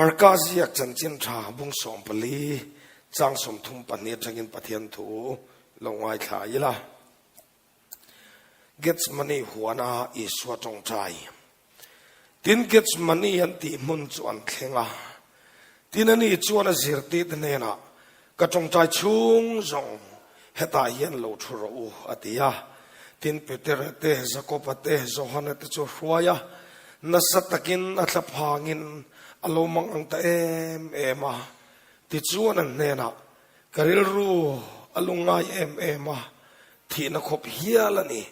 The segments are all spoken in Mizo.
Marka ziak chanchin tha bung 14 chang 32 atangin Pathian thu lo ngaithla ila. Gethsemane huana Isua tawngtai. Tin Gethsemane an tih hmun chu an thleng a. Tin ani chuan a zirtirte hnenah, Ka tawngtai chhung zawng hetah hian lo thu rawh u, a ti a. Tin Petera te, Jakoba te, Johana te chu a hruai a, nasa takin a thlaphangin a lo mang ang ta em em a. Tichuan an hnenah, Ka rilru a lungngai em em a, thihna khawp hial a ni.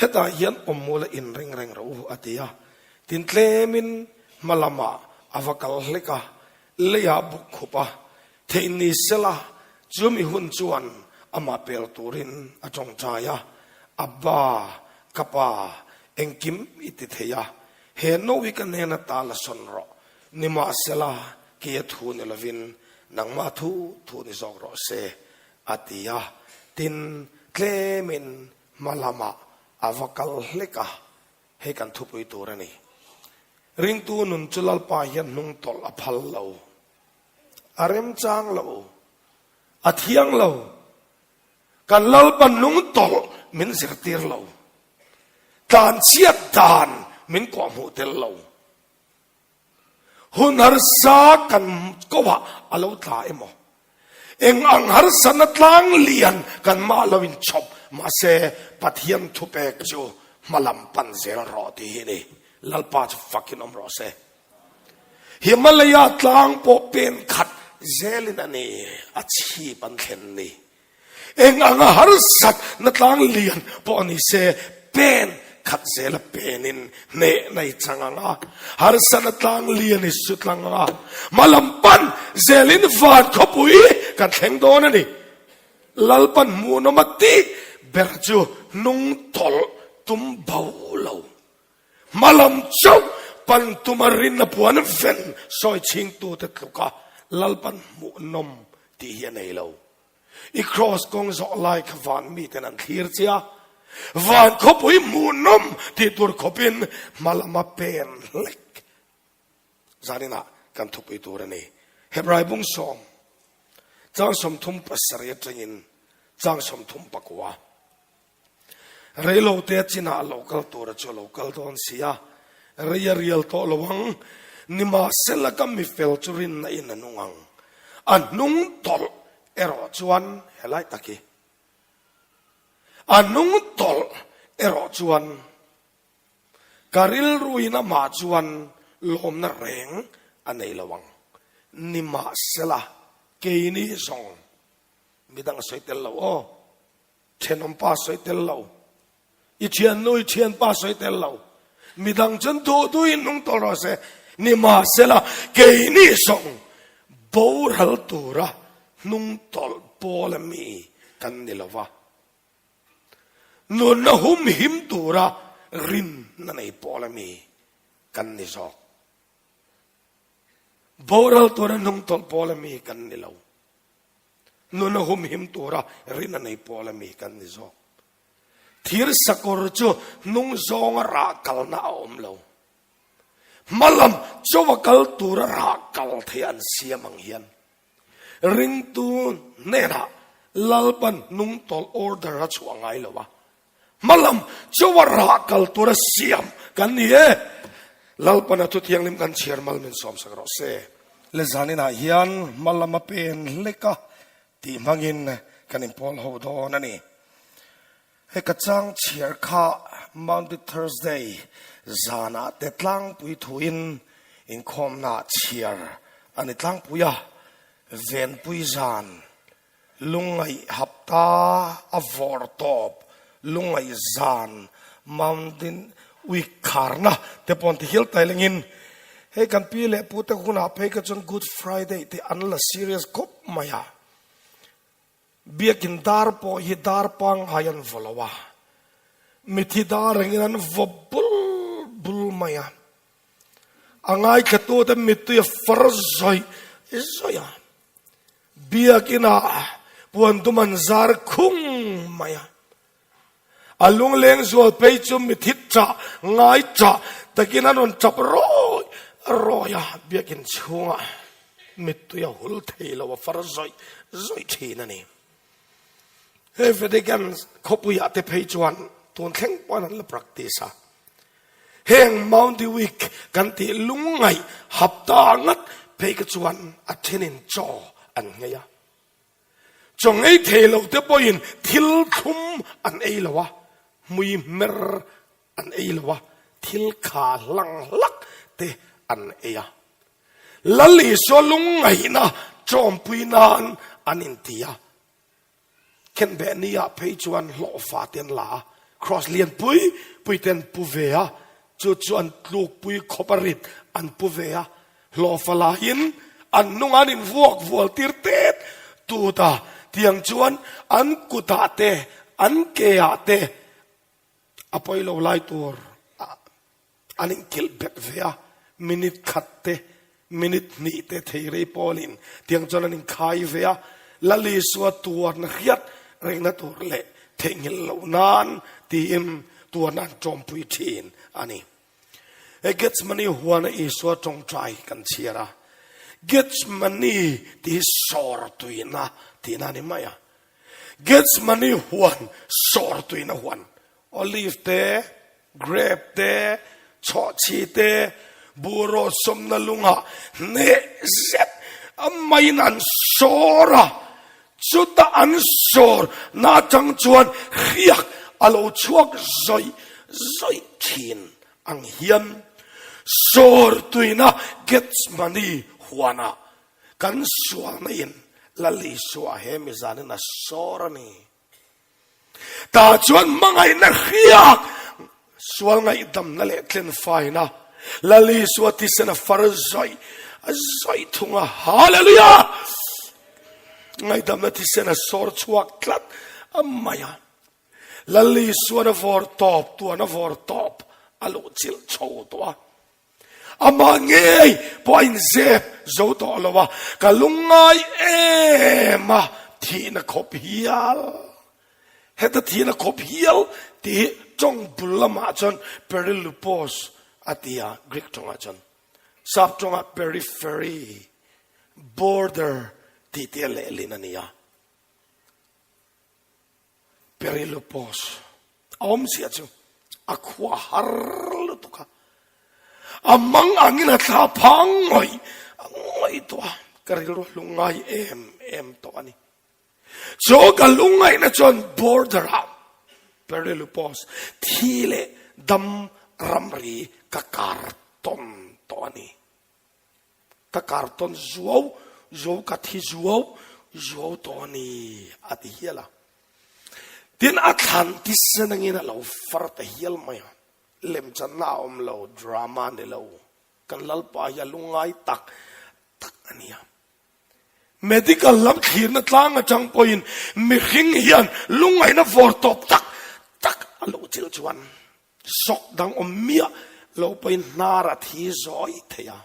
Hetah hian awm mula inring reng rawh u, a ti a. Tin tlemin hma lamah a va kal hlek a, leiah buk khup a, theih ni sela chumi hun chuan amah pel turin a tawngtai a, Abba, ka pa, engkim i ti thei a, he no hi ka hnena ta la sawn rawh, nimahsela keia thu ni lovin nangmah thu thu ni zawk rawh se, a ti a. Tin, tlemin hma lamah a va kal hlek a, hei kan thupui tur a ni. Ringtu nun chu Lalpa hian hnung tawlh a phal lo, a remchang lo, a thiang lo. Kan Lalpa hnung tawlh min zirtir lo, tlanchhiat dan min kawhhmuh tel lo. Hun harsa kan koah a lo tla emaw? Eng ang harsatna tlang lian kan mah lo inchawp mahse Pathian thupek chu hmalam pan zel rawh tih hi a ni. Lalpa chu fakin awm rawh se. Himalaya tlang pawh pen khat zelin a ni a chhip an thlen ni. Eng anga harsat na tlang lian pawh ni se pen khat zela penin hneh nei chang anga harsatna tlang lian i su tlang anga hmalam pan zelin van khawpui kan thleng dawn a ni. Lalpan hmuhnawm a tih ber chu hnung tawlh tum bo lo. Hmalam chauh pan tuma rinna puan ven sawi chhingtute tluka Lalpan hmuhnawm tih hi a nei lo. I kraws kawng zawh lai kha van miten an thlir che a, van khawpui hmuhnawm tih tur khawpin hma lama pen hlek zaninah kan thupui tur a ni. Hebrai bung sawm, chang 37 atangin chang 39. Reilo te chinah lo kal tura chu a lo kal dawn si a, rei a rial tawh lo ang. Nimahsela ka mifel chu rinna in a nung ang. A hnung tawlh erawh chuan helai tak hi. A hnung tawlh erawh chuan ka rilruin amah chuan lawmna reng a nei lo ang. Nimahsela keini zawng midang a sawi tel lo aw. Thenawm pa sawi tel lo, i thiannu i thianpa sawi tel lo, midang chuan duh duhin nung tawh rawh se, nimahsela keini sawng boral tura hnung tawlh pawl a mi kan ni lo va, nunna humhim tura rinna nei pawl a mi kan ni zawk. Boral tura hnung tawlh pawl a mi kan ni lo. Nun a humhim tura rin a nei pawl a mi kan ni zawk. Thir sakawr chu hnung zawnga rah kalna a awm lo. Hmalam chawa kal tura rah kal thei an siam ang hian ringtu hnenah Lalpan hnungtawlh order a chhuah ngai lo a. Hmalam chawa rah kal tura siam kan ni e. Lalpana thu thianghlim kan chhiar mal min sawmsak rawh se. Le zaninah hian hmalam a pen hlek a tih hmangin kan inpawl ho dawn a ni. He ka chang chhiar kha Maundy Thursday zanah te tlangpui thuin inkhawmnaah chhiar a ni tlangpui a, venpui zan Lungngaih hapta a vawr tawp, lungngaih zan, mountain week kharna te pawh an ti hial tai lengin hei kan pi leh pu te hunah phei kha chuan Good Friday te an la serious khawp mai a. Biakin dar pawh hi dar pangngai an vaw lo a, mithi dar engin an vaw bul bul mai a. A ngaithla te mittui a far zawih zawih a. Biakinah puan dum an zar khung mai a. A lungleng zual phei chu mithi ṭah ngai ṭah takin an rawn ṭap rawih A rawi a, biakin chhungah mittui a hul thei lo, a far zawih zawih thin a ni. He Vatican khawpuiah te phei chuan tun thleng pawhin an la practice a. Heng Maundy Week kan tih lungngaih hapta ngat phei kha chuan a thenin chaw an nghei a. Chaw ngei thei lo te pawhin thil thlum an ei lo a, hmui hmer an ei lo a, thil kha hlang hlak te an ei a. Lal Isua lungngaihna tawmpui nan an inti a. Khenbeh ni ah phei chuan hlawhfa te an la a, cross lian pui pui te an pu ve a, chu chu an tlukpui khawp a rit an pu ve a, hlawhfa laiin an hnung an invuak vual tir tet tut a, tiang chuan an kutah te an ke ah te a pawi lo lai tur an inkilh bet ve a, minute khat te, minute hnih te thei rei pawlin tiang chuan an inkhai ve a, Lal Isua tuarna hriat rengna tur leh theihnghilh loh nan tiin tuarna an tawmpui thin a ni. He Gethsemane huana Isua tawngtai kan chhiar a, Gethsemane tih hi sawr tuina tihna a ni mai a, Gethsemane huan sawr tuina huan, olive te, Grape te, chhawhchhi te, buhraw sawmna lungah hneh zet a maiin an sawr a, chutah an sawr na atang chuan hriak a lo chhuak zawih zawih thin ang hian sawr tuina Gethsemane huanah kan sualna in Lal Isua he mizanin a sawr a ni. Tah chuan hmangaihna hriak, sual ngaihdamna leh tlenfaina, Lal Isua thisen a far zawih a zawih thung a, Hallelujah! Ngaihdamna thisen a sawr chhuak tlat a mai a. Lal Isuan a vawr tawp, tuan a vawr tawp a luh chilh chho tawh a. Amah ngei pawh a inzep zo tawh lo a, ka lungngai em a, thihna khawp hial. Heta thihna khawp hial tih hi tawng bul lamah chuan perilupos a ti a, Greek tawngah chuan. Sap tawngah periphery, border tih te a lehlin a ni a. Perilupos a awmzia chu a khua har lutuk a, a mang angin a thla phang ngawih ngawih tawh a, ka rilru a lungngai em em tawh a ni. Chu ka lungngaihna chuan border ah Perilupos thi leh dam ramri ka kar tawn tawh a ni. Ka kar tawn zuau zuau ka thi zuau zuau tawh a ni a ti hial a. Tin a thlan tisen angin a lo far ta hial mai a. Lemchanna a awm lo, drama ni lo. Kan Lalpa hi a lungngai tak tak a nia. Medical lam thlirna tlang atang pawhin mihring hian lungngaihna vawr tawp tak tak a lo chilh chuan Sawk dang awm miah lo pawhin hnar a thi zawi thei a,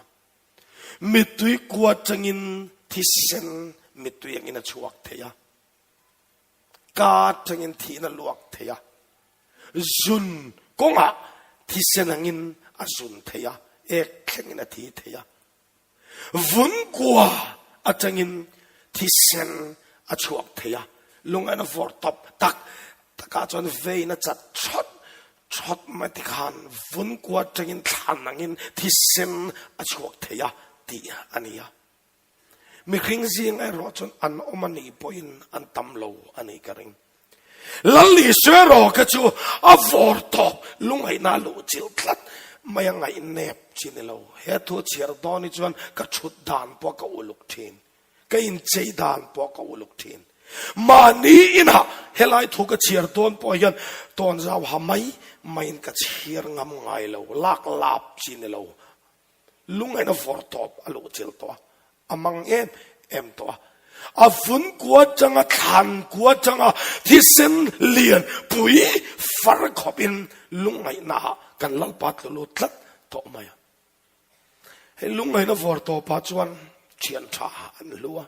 mittui kua changin thisen mittui angin a chhuak thei a, ka changin thihna luak thei a, zun kawngah thisen angin a zun thei a, ek thlengin a thi thei a. Vun kua atangin thisen a chhuak thei a, lungain a vawrh tawp tak takah chuan vein a chat thawt thawt mai ti khan vun kua atangin thlan angin thisen a chhuak thei a tih a ni a. Mihring zing erawh chuan an awm a nih pawhin an tam lo a nih ka ring. Lal Isua erawh kha chu a vawr tawp lungaihna a luh chilh tlat mai a ngaihnep chi ni lo. He thu a chhiar dawn hi chuan ka thut dan pawh ka uluk thin, ka inchei dan pawh ka uluk thin. Mahni inah helai thu ka chhiar dawn pawh hian tawnzau ha mai maiin ka chhiar ngam ngai lo, lak lap chi ni lo. Lungaihna vawr tawp a luh chilh tawh a, a mang em em tawh a. A vun kua atanga thlan kua atanga thisen lian pui far khawpin lungngaihna ah kan Lalpa tlu lut tlat tawh mai a. Hei lungngaihna vawr tawpah chuan thian tha an hlu a.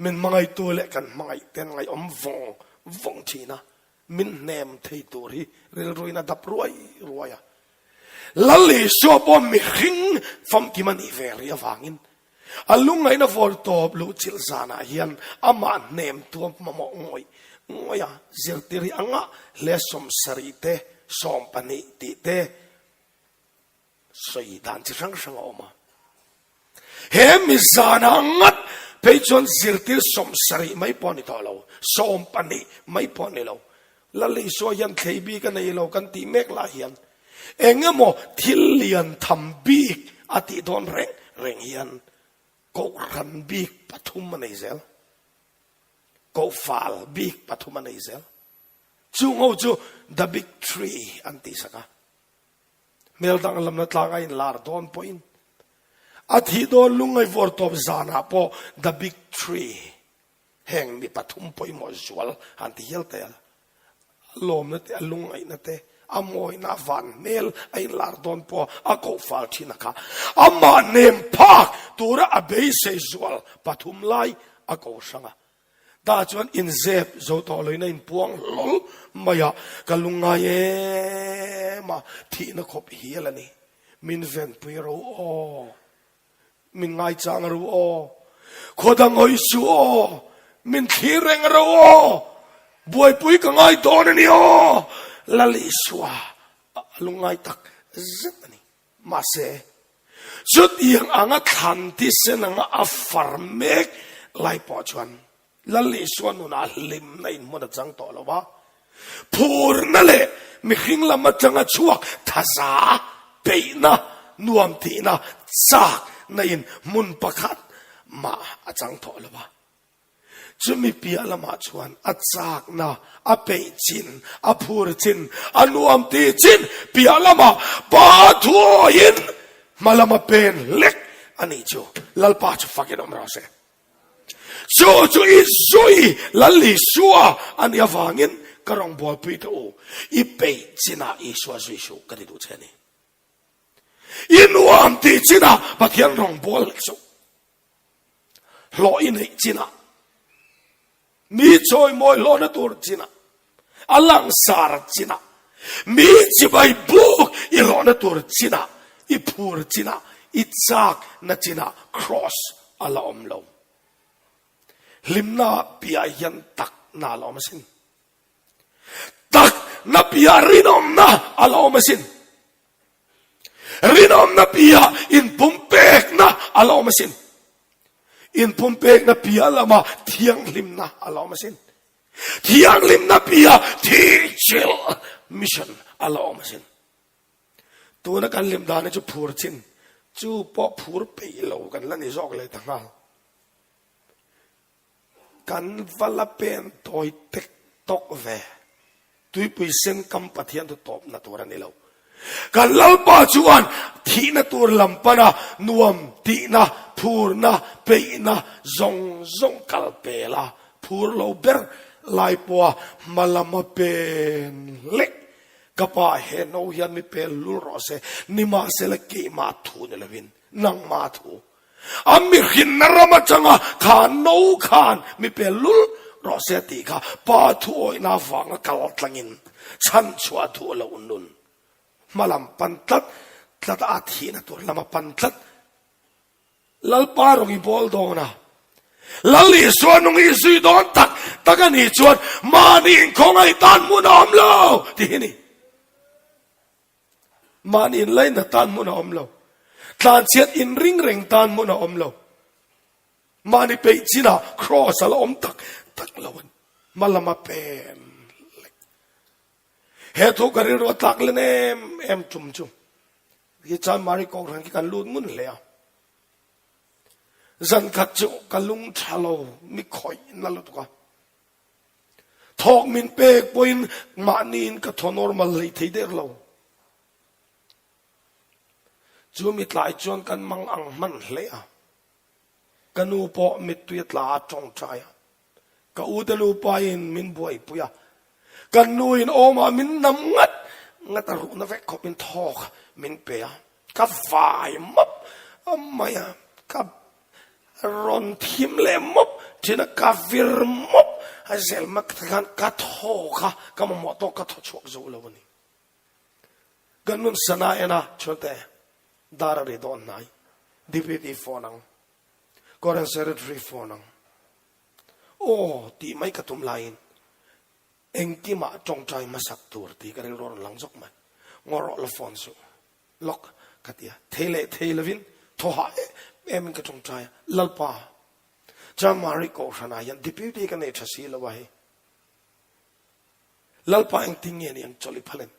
Min hmangaihtu leh kan hmangaih ten ngaihawm vawng vawng thin a, min hnem thei tur hi rilruin a dap ruai ruai a. Lal Isua pawh mihring famkim a nih ve rih avangin a lungngaihna vawl tawp luh chilh zanah hian amah hnem tuam mamawh ngawih ngawih a zirtir hi a ngah hle 70 te 20 tih te sawi dan chi hrang hrang a awm a. He mi zanah ngat phei chuan zirtir 70 mai pawh a ni tawh lo, 20 mai pawh a ni lo. Lal Isua hian thlei bik a nei lo kan tih mek lah hian eng emaw thil lian tham bik a tih dawn reng reng hian kohhran bik pathum a nei zel. Kohfal bik pathum a nei zel. Chung ho chu the big three an tih sak a. Hmel danglamna tlang a inlar dawn pawhin a thih dawn lungngai vawr tawp zanah pawh the big three heng mi pathum pawimawh zual han ti hial teh a, a lawmna te, a lungngaihna te, a mawina, a van hmel a inlar dawn pawh a koh fal thin a kha. Amah nem phak tura a beisei zual pathum lai a ko hrang a. Tah chuan inzep zo tawh loin a inpuang hlawl mai a, ka lungngai em a, thihna khawp hial a ni. Min venpui ro aw. Min ngaichang ro aw. Khaw dang hawi suh aw. Min thlir reng ro aw. Buaipui ka ngai dawn a ni aw. Lal Isua a lungngai tak zet a ni. Mahse, chutiang anga thlan thisen anga a far mek lai pawh chuan Lal Isua nunah hlimna in hmun a chang tawh lo a, phurna leh mihring lam atanga chhuak thaza peihna, nuam tihna, chakna in hmun pakhat mah a chang tawh lo a. Chumi piah lamah chuan a chakna, a peih chin, a phur chin, a nuam tih chin piah lamah Pa thuawiin hma lama pen hlek a nih chu Lalpa chu fakin awm rawh se. Chu chu i zui Lal Isua a nih avangin ka rawngbawlpui teh u, i peih chinah Isua zui suh ka ti duh che a ni. I nuam tih chinah Pathian rawngbâwl hlek suh. Hlawh i neih chinah, mi chawimawi hlawhna tur chinah, a langsar chinah, mi chibai buk i hlawhna tur chinah, i phur chinah, i chakna chinah kraws a la awm lo. Hlimna piah hian takna a la awm asin. Takna piah rinawmna a la awm asin. Rinawmna piah inpumpekna a la awm asin. Inpumpekna piah lama thianghlimna a la awm asin. Thianghlimna piah thihchilh mission a la awm asin. Tuna kan hlim dan hi chu phur chin, chu pawh phur peih lo kan la ni zawk leh ta nghal. Kan va la pen tawi tek tawk ve. Tuipui sen kam Pathian chu tawpna tur a ni lo. Kan Lalpa chuan thihna tur lam pana nuam tihna, phurna, peihna zawng zawng kal pel a, phur lo ber lai pawha hma lama pen hlek. Ka pa he no hian mi pel lul rawh se, nimahsela keimah thu ni lovin nangmah thu. A mihrinna ram atanga kha no khan mi pel lul rawh se tih kha Pa thuawihna avanga kal tlangin chhanchhuah duh loh nun hmalam pan tlat tlat a thihna tur lama pan tlat Lalpa rawng i bawl dawn a, Lal Isua nung i zui dawn tak tak a nih chuan mahni inkhawngaih tan hmun a awm lo tih hi ni. Mahni inlaina tan hmun a awm lo. Tlanchhiat inring reng tan hmun a awm lo. Mahni peih chinah kraws a la awm tak tak lo a ni. Hma lama pen lek. He thu ka rilru a tlak len em em tum chu. Khi Chanmari Kohhran khi kan lut ngun hle a. Zan khat chu ka lung tha lo mi khawih na lutuk a. Thawk min pek pawhin mahniin ka thaw normal hlei thei der lo. Chu mi tlai chuan kan mang ang hman hle a. Ka nu pawh mittui a tla a tawngtai a. Ka u te nupa in min buaipui a. Kan nu in awmah min nam ngat ngat a ruhna vek khawp in thawk min pe a. Ka vai mawp mai a. Ka Rawn thim leh mawp thin a, ka vir mawp a zel mak te khan ka thaw kha ka mamawh tawk ka thaw chhuak zo lo a ni. Kan nun sana en a, Chhuante, dar a ri dawn hnai. Deputy phone ang. Current Secretary phone ang. Aw, tih mai ka tum laiin engkimah tawngtai hmasak tur tih ka rilru a rawn lang zawk mai. Ngaw rawh la phone suh. Lawk ka ti a. Thei leh thei lovin thaw hah em emin ka tawngtai a. Lalpa, Chanmari Kohhranah hian Deputy ka nei tha si lo a hei. Lalpa engtin nge ni ang chawlh i phal em?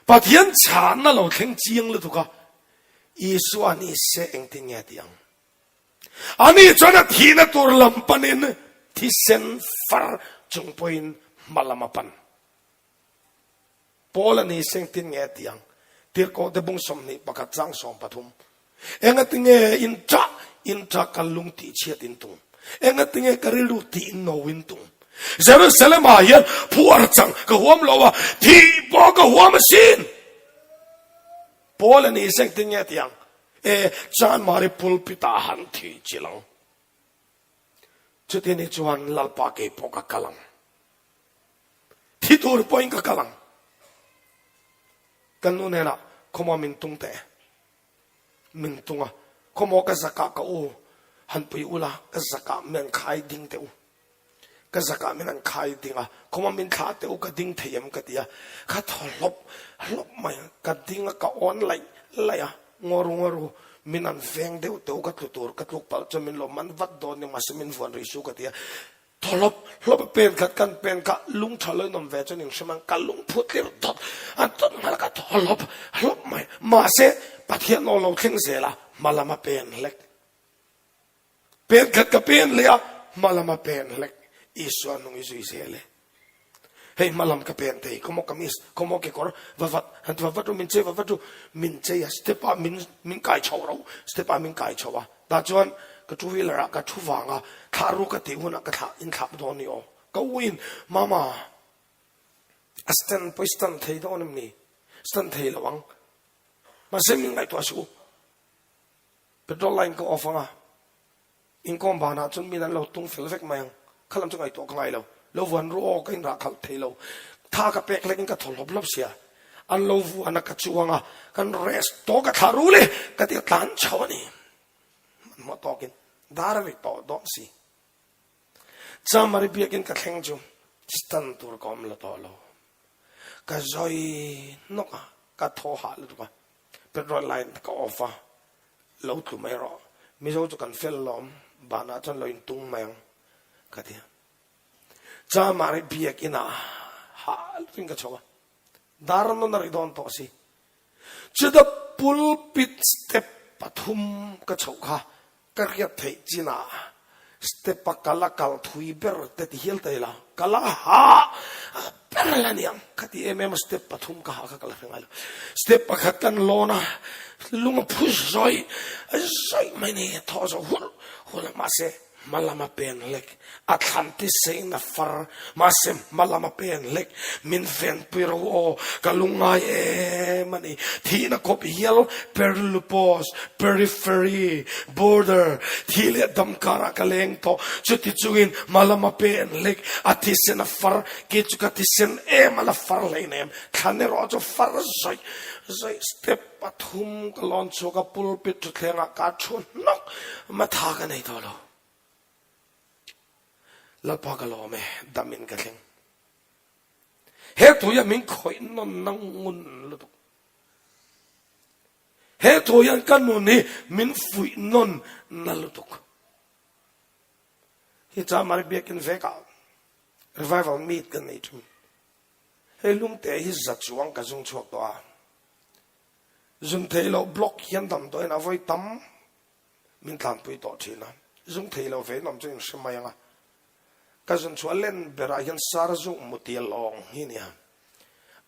Pathian chhanna lo thleng chiang lutuk a, Isua ni se engtin nge ti ang? Ani chuan a thihna tur lam panin thisen far chung pawhin hma lam a pan. Paul a ni se engtin nge ti ang? Tirhkoh te bung 21 chang 13. Engatinge in ṭah in ṭah ka lung tih chhiat in tum? Engatinge ka rilru tih in no in tum? Jerusalem ah hian phuar chang ka huam lo a, thih pawh ka huam asin. Paul a ni se engtin nge ti ang? E, Chanmari pulpit ah han thih chilh ang. Chuti ni chuan Lalpa kei pawh ka kal ang. Thi tur pawhin ka kal ang. Kan nu hnenah, Khawmaw min tung teh. Min tung a, Khawmaw ka zakah ka u han pui ula, ka zakah min an khai ding teh u. Ka zakah min an khai ding a, Khawmaw min thlah teh u, ka ding thei em ka ti a. Ka thaw hlawp hlawp mai a, ka ding a, ka awn laih laih a, Ngaw ru ngaw ru, min an veng deuh teh u, ka tlu tur, ka tluk palh chuan min lo man vat dawn nia, mahse min vuan rih su ka ti a. Thaw hlawp hlawp a pen khat kan pen kha lung tha lo in awm ve chuan in hrim ang ka lung phu tlir dawt a dawt nghal ka thaw hlawp hlawp mai mahse Pathian aw lo thleng zel a hma lam a pen hlek pen khat ka pen leh a hma lam a pen hlek Isua nung i zui zel e hei hma lam ka pen thei khawmaw kamis khawmaw kekawr va vat han ti va vat ru min chei va vat ru min chei a step ah min min kai chho ro step ah min kai chho a Tah chuan ka two wheeler ah ka thu vang a, thlah ru ka tih hunah ka thlah in thlak dawn ni aw. Ka u in, Mama, a stand pawh i stand thei dawn em ni? Stand thei lo ang. Mahse min ngaihtuah suh u. Petrol line ka off ang a, inkhawm banah chuan min an lo tung fel vek mai ang. Kha lam chu ngaihtuah ka ngai lo. Lo vuan ru aw, ka inrah khalh thei lo. Tha ka pek hlekin ka thaw hlawp hlawp sia. An lo vuan a, ka chuang a, kan rest tawh ka thlah ru le, ka ti a tlan chho a ni. Hmanhmawh tawkin dar a ri tawh dawn si. Chamari biakin ka thleng chu stand tur ka awm la tawh lo. Ka zawi nawk a, ka thaw hah lutuk a. Petrol line ka off a, lo tlu mai rawh. Mizo chu kan fel lawm, banah chuan lo intung mai ang ka ti a. Chamari biakin ah hah lutukin ka chho a. Dar nawn a ri dawn tawh si. Chuta pulpit step pathum ka chhoh kha ka riat theih chinah step a kal a kal thui ber te ti hial ta ila kal a hah ber la niang ka ti em em a step pathum ka hah kha ka la hre ngai lo. Step pakhat kan lawn a lung a phu zawih zawih mai ni thaw zawh hulh hulh a mahse Hma lama pen hlek, a thlan ti sein a far, mahse hma lama pen hlek, min venpui ro aw, ka lungngai em a ni. Thihna khawp hial, perilupos, periphery, border, thih leh dam karah ka leng tawh, chuti chungin hma lama pen hlek, a thisen a far, kei chu ka thisen em a la far hleinem, thlan erawh chu far zawih zawih step. Pathum ka lawn chhuak a, pulpit thutthlengah ka thu hnawk, matha ka nei tawh lo. Lalpa ka lawm e, dam in ka thleng. He thu hian min khawih nawn na ngun lutuk. He thu hian ka nun hi min fuih nawn na lutuk. Hi cha mari biakin vekah revival meet kan nei thin. Hei lungte hi za chuang ka zung chhuak tawh a. Zung thei loh block hian damdawiin a vawi tam min tlanpui tawh thin a. Zung thei loh ve in awm chu in hre mai ang a. Ka zun chhuah len berah hian sar zung mutia lawng hi nia.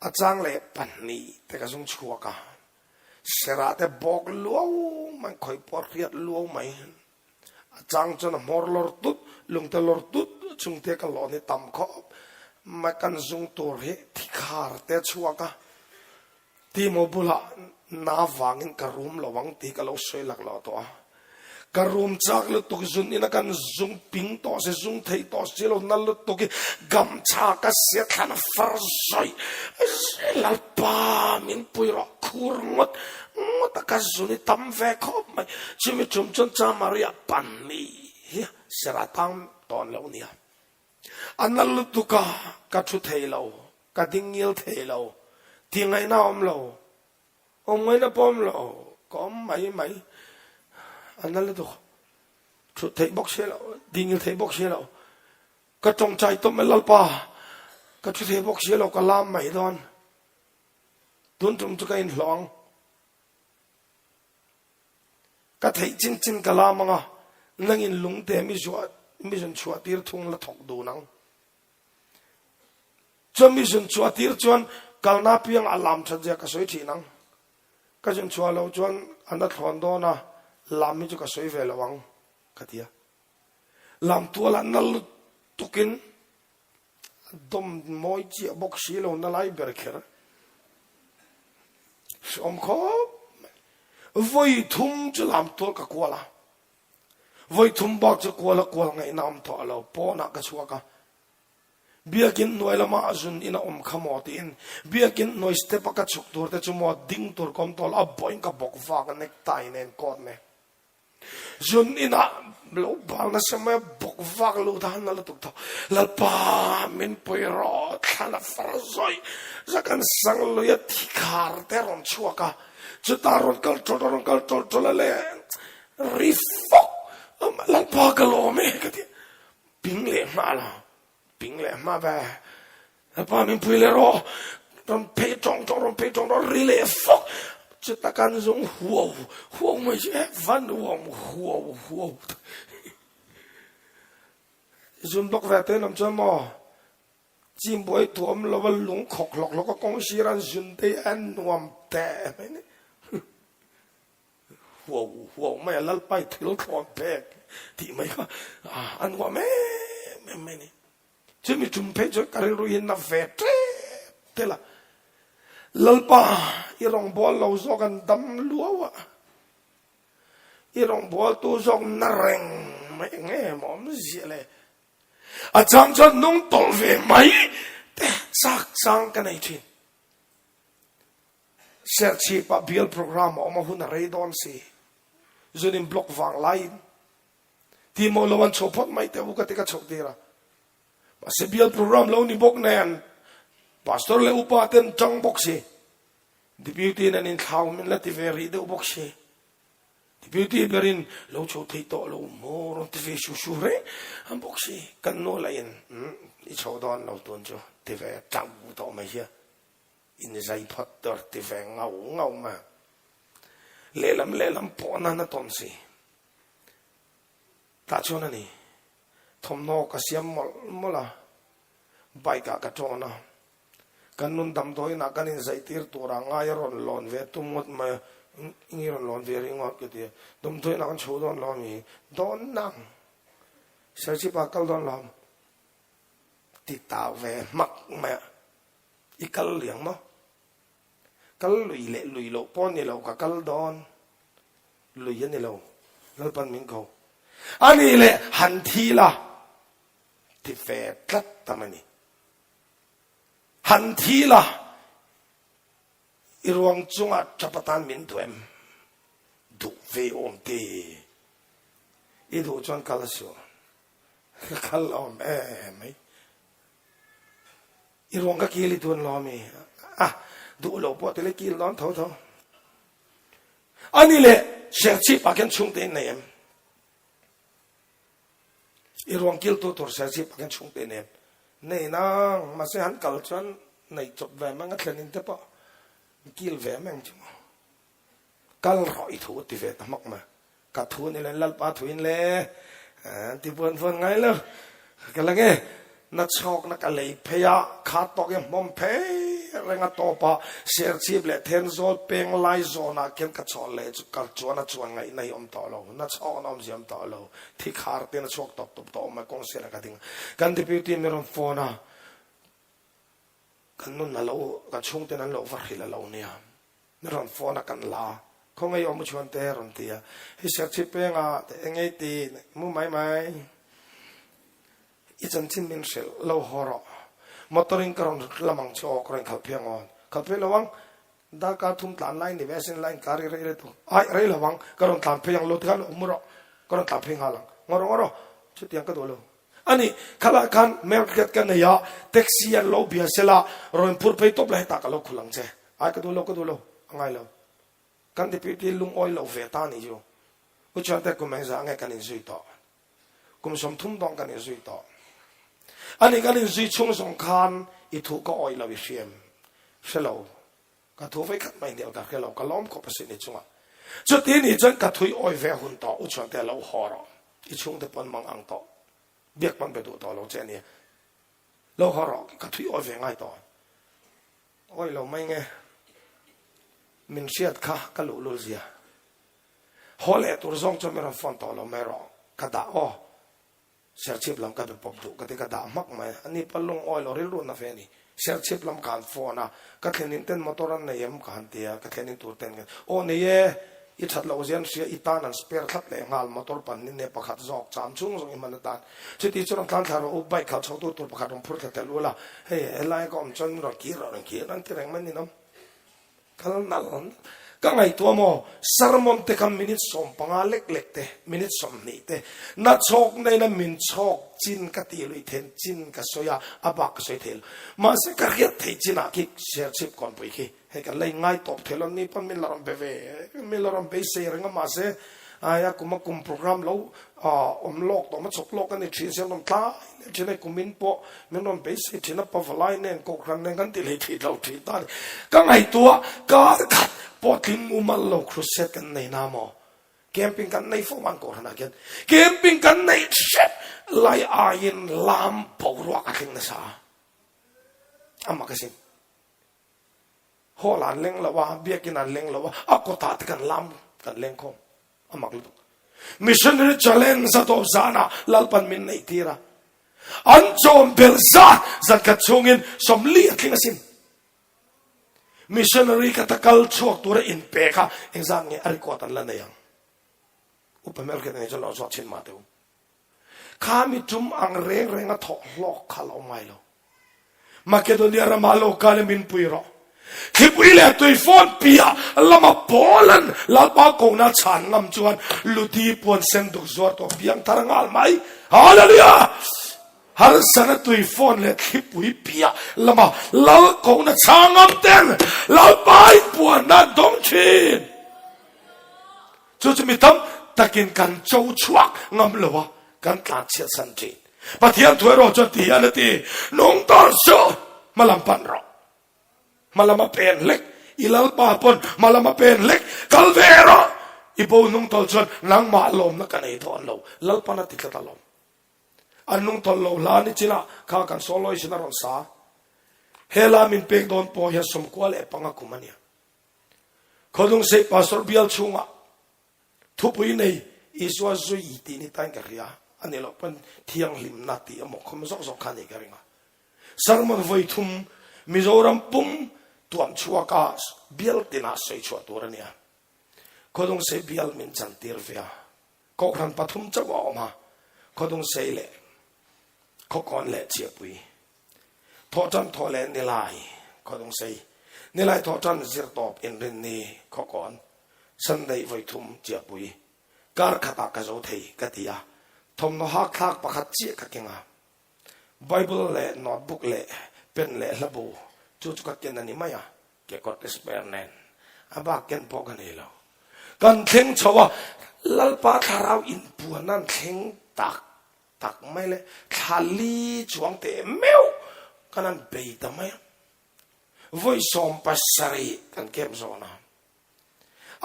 A chang leh pahnih te ka zung chhuak a. Serah te bawk luau mai, khawih pawh hriat luau mai. A chang chuan a hmawr lawr tut, lungte lawr tut chungte ka lawn hi tam khawp mai. Kan zung tur hi thikhar te a chhuak a, Timo bulah na vangin ka rum lo ang tih ka lo sawi lak lo tawh a. Ka rum chak lutuk zun in a kan zung ping tawh si zung thei tawh si lo na lutuk i gamchha ka sia thlan a far zawih Lalpa min pui rawh khur ngawt ngawt a ka zun i tam ve khawp mai chumi tum chuan Chamari ah pan ni hi sera tang tawn lo nia a na lutuk a ka thu thei lo ka ding ngil thei lo ti ngaihna awm lo. Awm ngaihna pawh awm lo, ka awm mai mai. A na lutuk. Thut theih bawk si lo, dingil theih bawk si lo. Ka tawngtai tawp mai Lalpa, ka thu thei bawk si lo, ka lam mai dawn. Tun tum chu ka inhlawh ang. Ka theih chin chin ka lam ang a, nangin lungte mi zuah, mi zun chhuah tir thung la thawk dun ang. Chuan mi zun chhuah tir chuan kalna piang a lam that zia ka sawi thin ang. Ka zun chhuah loh chuan a na thlawn dawn a, lam hi chu ka sawi ve lo ang ka ti a. Lam tual ah na lutuk in a dawm mawi chiah bawk si lo na lai ber kher. Hreawm khawp mai. Vawi thum chu lam tual ka kual a. Vawi thum bak chu kual a kual ngaihna awm tawh lo. Pawnah ka chhuak a. Biakinn hnuai lama a zun in a awm kha maw tiin Biakinn hnuai step a ka chhuk tur te chu maw ding tur ka awm tawh lo, a bawhin ka bawk vak a necktie nen coat nen. Zun inah lo bal nasa mai a bawk vak lut a han na lutuk tawh. Lalpa min pui rawh thlan a far zawih za kan sang lui a thi khar te a rawn chhuak a, chutah rawn kal tawlh a rawn kal tawlh tawlh a le ri fawk Lalpa ka lawm e ka ti a. Ping leh hma la, ping leh hma ve. Lalpa min pui leh rawh. Rawn phei tawng tawng, rawn phei tawng tawng, ri leh fawk. Chuta kan zung huau huau mai chu e, va nuam huau huau. Zun bawk ve te lam chuan maw, chim buai thuam lova lung khawk hlawk hlawk a kawng sir an zun te hi a nuam teh mai ni. Huau huau mai a Lalpai thil thlawn pek tih mai kha a nuam em em mai ni. Chumi tum phei chuan ka rilru hi na ve tep tel a, Lalpa i rawngbâwl lo zawk an dam luau a, i rawngbâwltu zawk na reng mai eng em awm ziah le. A chang chuan nung tawlh ve mai te chak chang ka nei thin. Serchhip ah bial program a awm a hun a rei dawn si. Zun in block vang laiin ti maw lo an chho phawt mai teh u ka ti ka chhoh tir a. Mahse bial program lo ni bawk nen pastor leh upa ten tang bawk si. Deputy in an inthlau min la ti ve rih deuh bawk si. Deputy berin lo chho thei tawh lo maw rawn ti ve su su reng an bawk si. Kan nu lah in i chho dawn lo tun chu ti ve tang tawh mai hian. In zai phawt tur ti ve ngau ngau ma. Lehlam lehlam pawh nan a tawn si. Tah chuan a ni. Thawmhnaw ka siam mawlh mawlh a, bike ah ka tawn a. Kan nun damdawiin ah kan inzai tir tur ah ngai a rawn lawn ve tum ngawt mai a, eng i rawn lawn ve ringawt ka ti a. Damdawiin ah kan chho dawn lo a mi? Dawn nang. Serchhip ah kal dawn lo. Ti tau ve hmak mai a. I kal liang maw? Kal lui leh lui loh pawh ni lo, ka kal dawn. Lui a ni lo, Lalpan min ko. A nih leh han thi la, ti ve tlat tam a ni. Han thi la, i ruang chungah tap atan min duh em? Duh ve awm ti. I duh chuan kal suh. Ka kal awm em mai. I ruang ka kil i tun lo ami? A, duh lo pawh tile kil dawn tho tho. Ani le Serchhip ah khin chhungte in nei em? I ruang kil tu tur Serchhip ah khin chhungte in nei em? Nei nang, mahse han kal chuan nei chawp ve mang a thlen in te pawh kil ve mang chu maw. Kal rawh i thu ti ve ta hmak mai. Ka thu ni le Lalpa thu in le ti buan buan ngai lo. Ka la nge na chhawk na ka lei phei a kha tawk i hmawm phei reng a tawp a Serchhip leh Thenzawl peng lai zawn ah khian ka chawl leh chu kal chuan a chuan ngaih na hi awm tawh lo. Na chhawk na awmzia awm tawh lo. Thi khar te na chhuak tawp tawp tawh awm mai kawng sirah ka ding a. Kan deputy mi rawn phone a kan nun a lo kan chhungten an lo va hrilh a lo nia. Mi rawn phone a kan la. Khawngaih awm u chhuan te a rawn ti a. Hei Serchhip penga te eng ei ti mu mai mai. I chanchin min hrilh lo haw rawh. Motor in ka rawn lam ang chu aw ka rawn khalh phei ang aw. Khalh phei lo ang. Darkar thum tlan lai ni ve asin line kar i rei rei tu. Ai rei lo ang ka rawn tlan phei ang lo tikhan awm rawh. Ka rawn tlan phei nghal ang. Ngaw rawh ngaw rawh. Chutiang ka duh lo. Ani khalai khan hmelhriat ka nei a taxi an lo bia sela rawn phur phei tawp la hetah ka lo khul ang che. Ai ka duh lo ka duh lo a ngai lo. Kan deputy lungawi lo ve ta ni chu. U Chuante kum engzah nge kan inzui tawh? Kum 30 dawng kan inzui tawh. Ani kan inzui chhung zawng khan i thu ka awih lo i hriam. Hre lo. Ka thu vei khat mai hnial ka hre lo. Ka lawm khawp asin i chungah. Chuti ni chuan ka thui awih ve hun tawh. U Chuante lo haw rawh. I chhungte pawn mang ang tawh. Biak pawn be duh tawh lo che ania. Lo haw rawh. Ka thui awih ve ngai tawh. Awih lo mai nge. Min hriat kha ka luhlul zia. Haw leh tur zawng chuan min rawn phone tawh lo mai rawh. Ka dah aw. Serchhip lam ka be pawp duh ka ti ka dah hmak mai. Ani pa lungawi lo rilru na ve a ni. Serchhip lam ka han phone a, ka thlenin ten motor an nei em ka han ti a, ka thlenin tur ten ka aw nei e, i that loh zia an hria, i tan an spare thlap leh nghal motor pahnih nge pakhat zawk cham chhung zawng i hman atan. Chuti chu rawn tlan thla rawh u, bike khalh chho tur tur pakhat rawn phur thla tel ula, hei helai ka awm chuan min rawn kir rawh rawn kir an ti reng mai ninawm. Kal nal ka ngaihtuah maw? Sermon te kha minute 15 lek lek te, minute 20 te, na chhawk nena min chhawk chin ka tih luih then chin ka sawi a, a bak ka sawi thei lo. Mahse ka hriat theih chinah khi Serchhip kawnpui khi hei kan la inngai tawp thei lo, ni pawn min la rawn be ve, min la rawn beisei reng a mahse aia kum a kum program lo awm lawk tawh hmachhawp lawk a ni thin sia an rawn tlai leh thin a, kumin pawh min rawn beisei thin a, pavalai nen kohhran nen kan ti hlei thei lo thin ta a ni. Ka ngaihtuah kar khat pawh tling mumal lo crusade kan nei na maw? Camping kan nei fo ang kohhranah khian camping kan neih hrep lai aiin lam boruak a thleng nasa a, a mak asin. Hall ah an leng lo a, biakin ah an leng lo a, a kawtah te kan lam kan leng khawm. A mak lutuk. Missionary challenge a tawp zanah Lalpan min neih tir a. An chawm belh zat zan khat chhungin 40 a tling asin. Missionary ka ta kal chhuak tura inpe kha engzat nge a record an la nei ang. Upa hmelhriat nei chuan lo zawt thin mah teh u. Kha mi tum ang reng reng a thawh hlawk kha la awm ngai lo. Makedonia rama lo kal in min pui rawh. Thlipui leh tuifawn piah lama Paulan Lalpa kohna chhan ngam chuan Ludi puan sen duk zuar tawh piang thar nghal mai. Hallelujah! Harsana tuifawn leh thlipui piah lama Lal kohna chhang ngam ten Lalpa in puanna an dawng thin. Chu chu mi tam takin kan cho chhuak ngam lo a, kan tlan chhiat san thin. Pathian thu erawh chuan ti hian a ti, Nung tawn suh, hmalam pan rawh. Hmalam a pen hlek, i Lalpa pawn hmalam a pen hlek, kal ve rawh. I bo nung tawl chuan nangmah lawmna ka nei dawn lo, Lalpan a ti tlat alawm. An nung tawl lo hla ni chinah kha kan sawlawi sin a rawn sa. He la min pek dawn pawh hian 15 kum a nia. Khawlungsei Pastor bial chhungah thupui nei Isua zui tih ni tain ka hria a ni loh pawn thianghlimna tih emaw khawm zawk zawk kha a nih ka ring a. Sermon vawi thum Mizoram pum tuam chhuaka bial tinah sawi chhuah tur a ni a. Khawlungsei bial min chantir ve a. Kohhran pathum chauh a awm a, Khawlungsei leh Khawkawn leh Chiahpui. Thawhṭan thawh leh Nilai, Khawdungsei, Nilai thawhṭan zirtawp inrinni Khawkawn, Sunday vawithum Chiahpui, kar khatah ka zo thei ka ti a, thawmhnaw hakthlak pakhat chiah ka keng a, Bible leh notebook leh pen leh hlabu chu chu ka ken a ni mai a, kekawrte spare nen a bak ken pawh ka nei lo. Kan thleng chho a, Lalpa thlarau inpuan an thleng tak Tak mai le, thla li chuang teh meuh kan han bei ta mai a. Vawi 70 kan camp zawn a.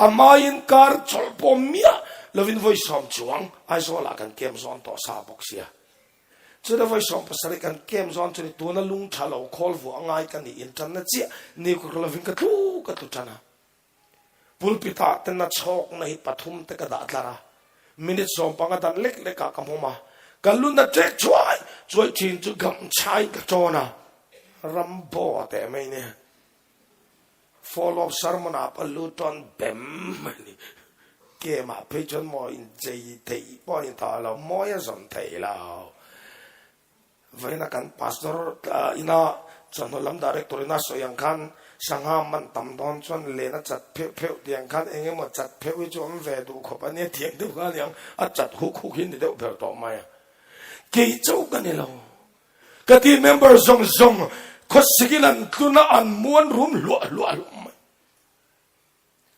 A hmaiin kar chawlh pawh miah lovin vawi 10 chuang Aizawlah kan camp zawn tawh sa bawk sia. Chuta vawi 70 kan camp zawn chu ni tuna lung tha lo khawl vuah ngai ka nih intanna chiah ni kur lovin ka tlu ka tlu tan a. Pulpit ah te na chhawkna hi pathum te ka dah tlar a, minute 15 dan lek lek ah ka hmawm a, ka lu na ṭek chuai chuai ṭhin chu gamchhai ka ṭawn a, Rambo a teh mai nia. Follow up sermon ah pawh lu tawn bem mai ni. Game ah phei chuan maw inchei theih pawh a ni tawh lo, mawi a zawm thei lo. Vawiina kan pastor ina chawhnu lam director ina sawi ang khan sangha man tam dawn chuan len a chat pheuh pheuh tih ang khan eng emaw chat pheuh hi chu awm ve duh khawp a nia thiam deuh kha a niang a chat huk huk hi ni deuh ber tawh mai a. Kei chauh ka ni lo. Ka team member zawng zawng khawsikin an tlun a an muan rum hluah hluah hlawm mai.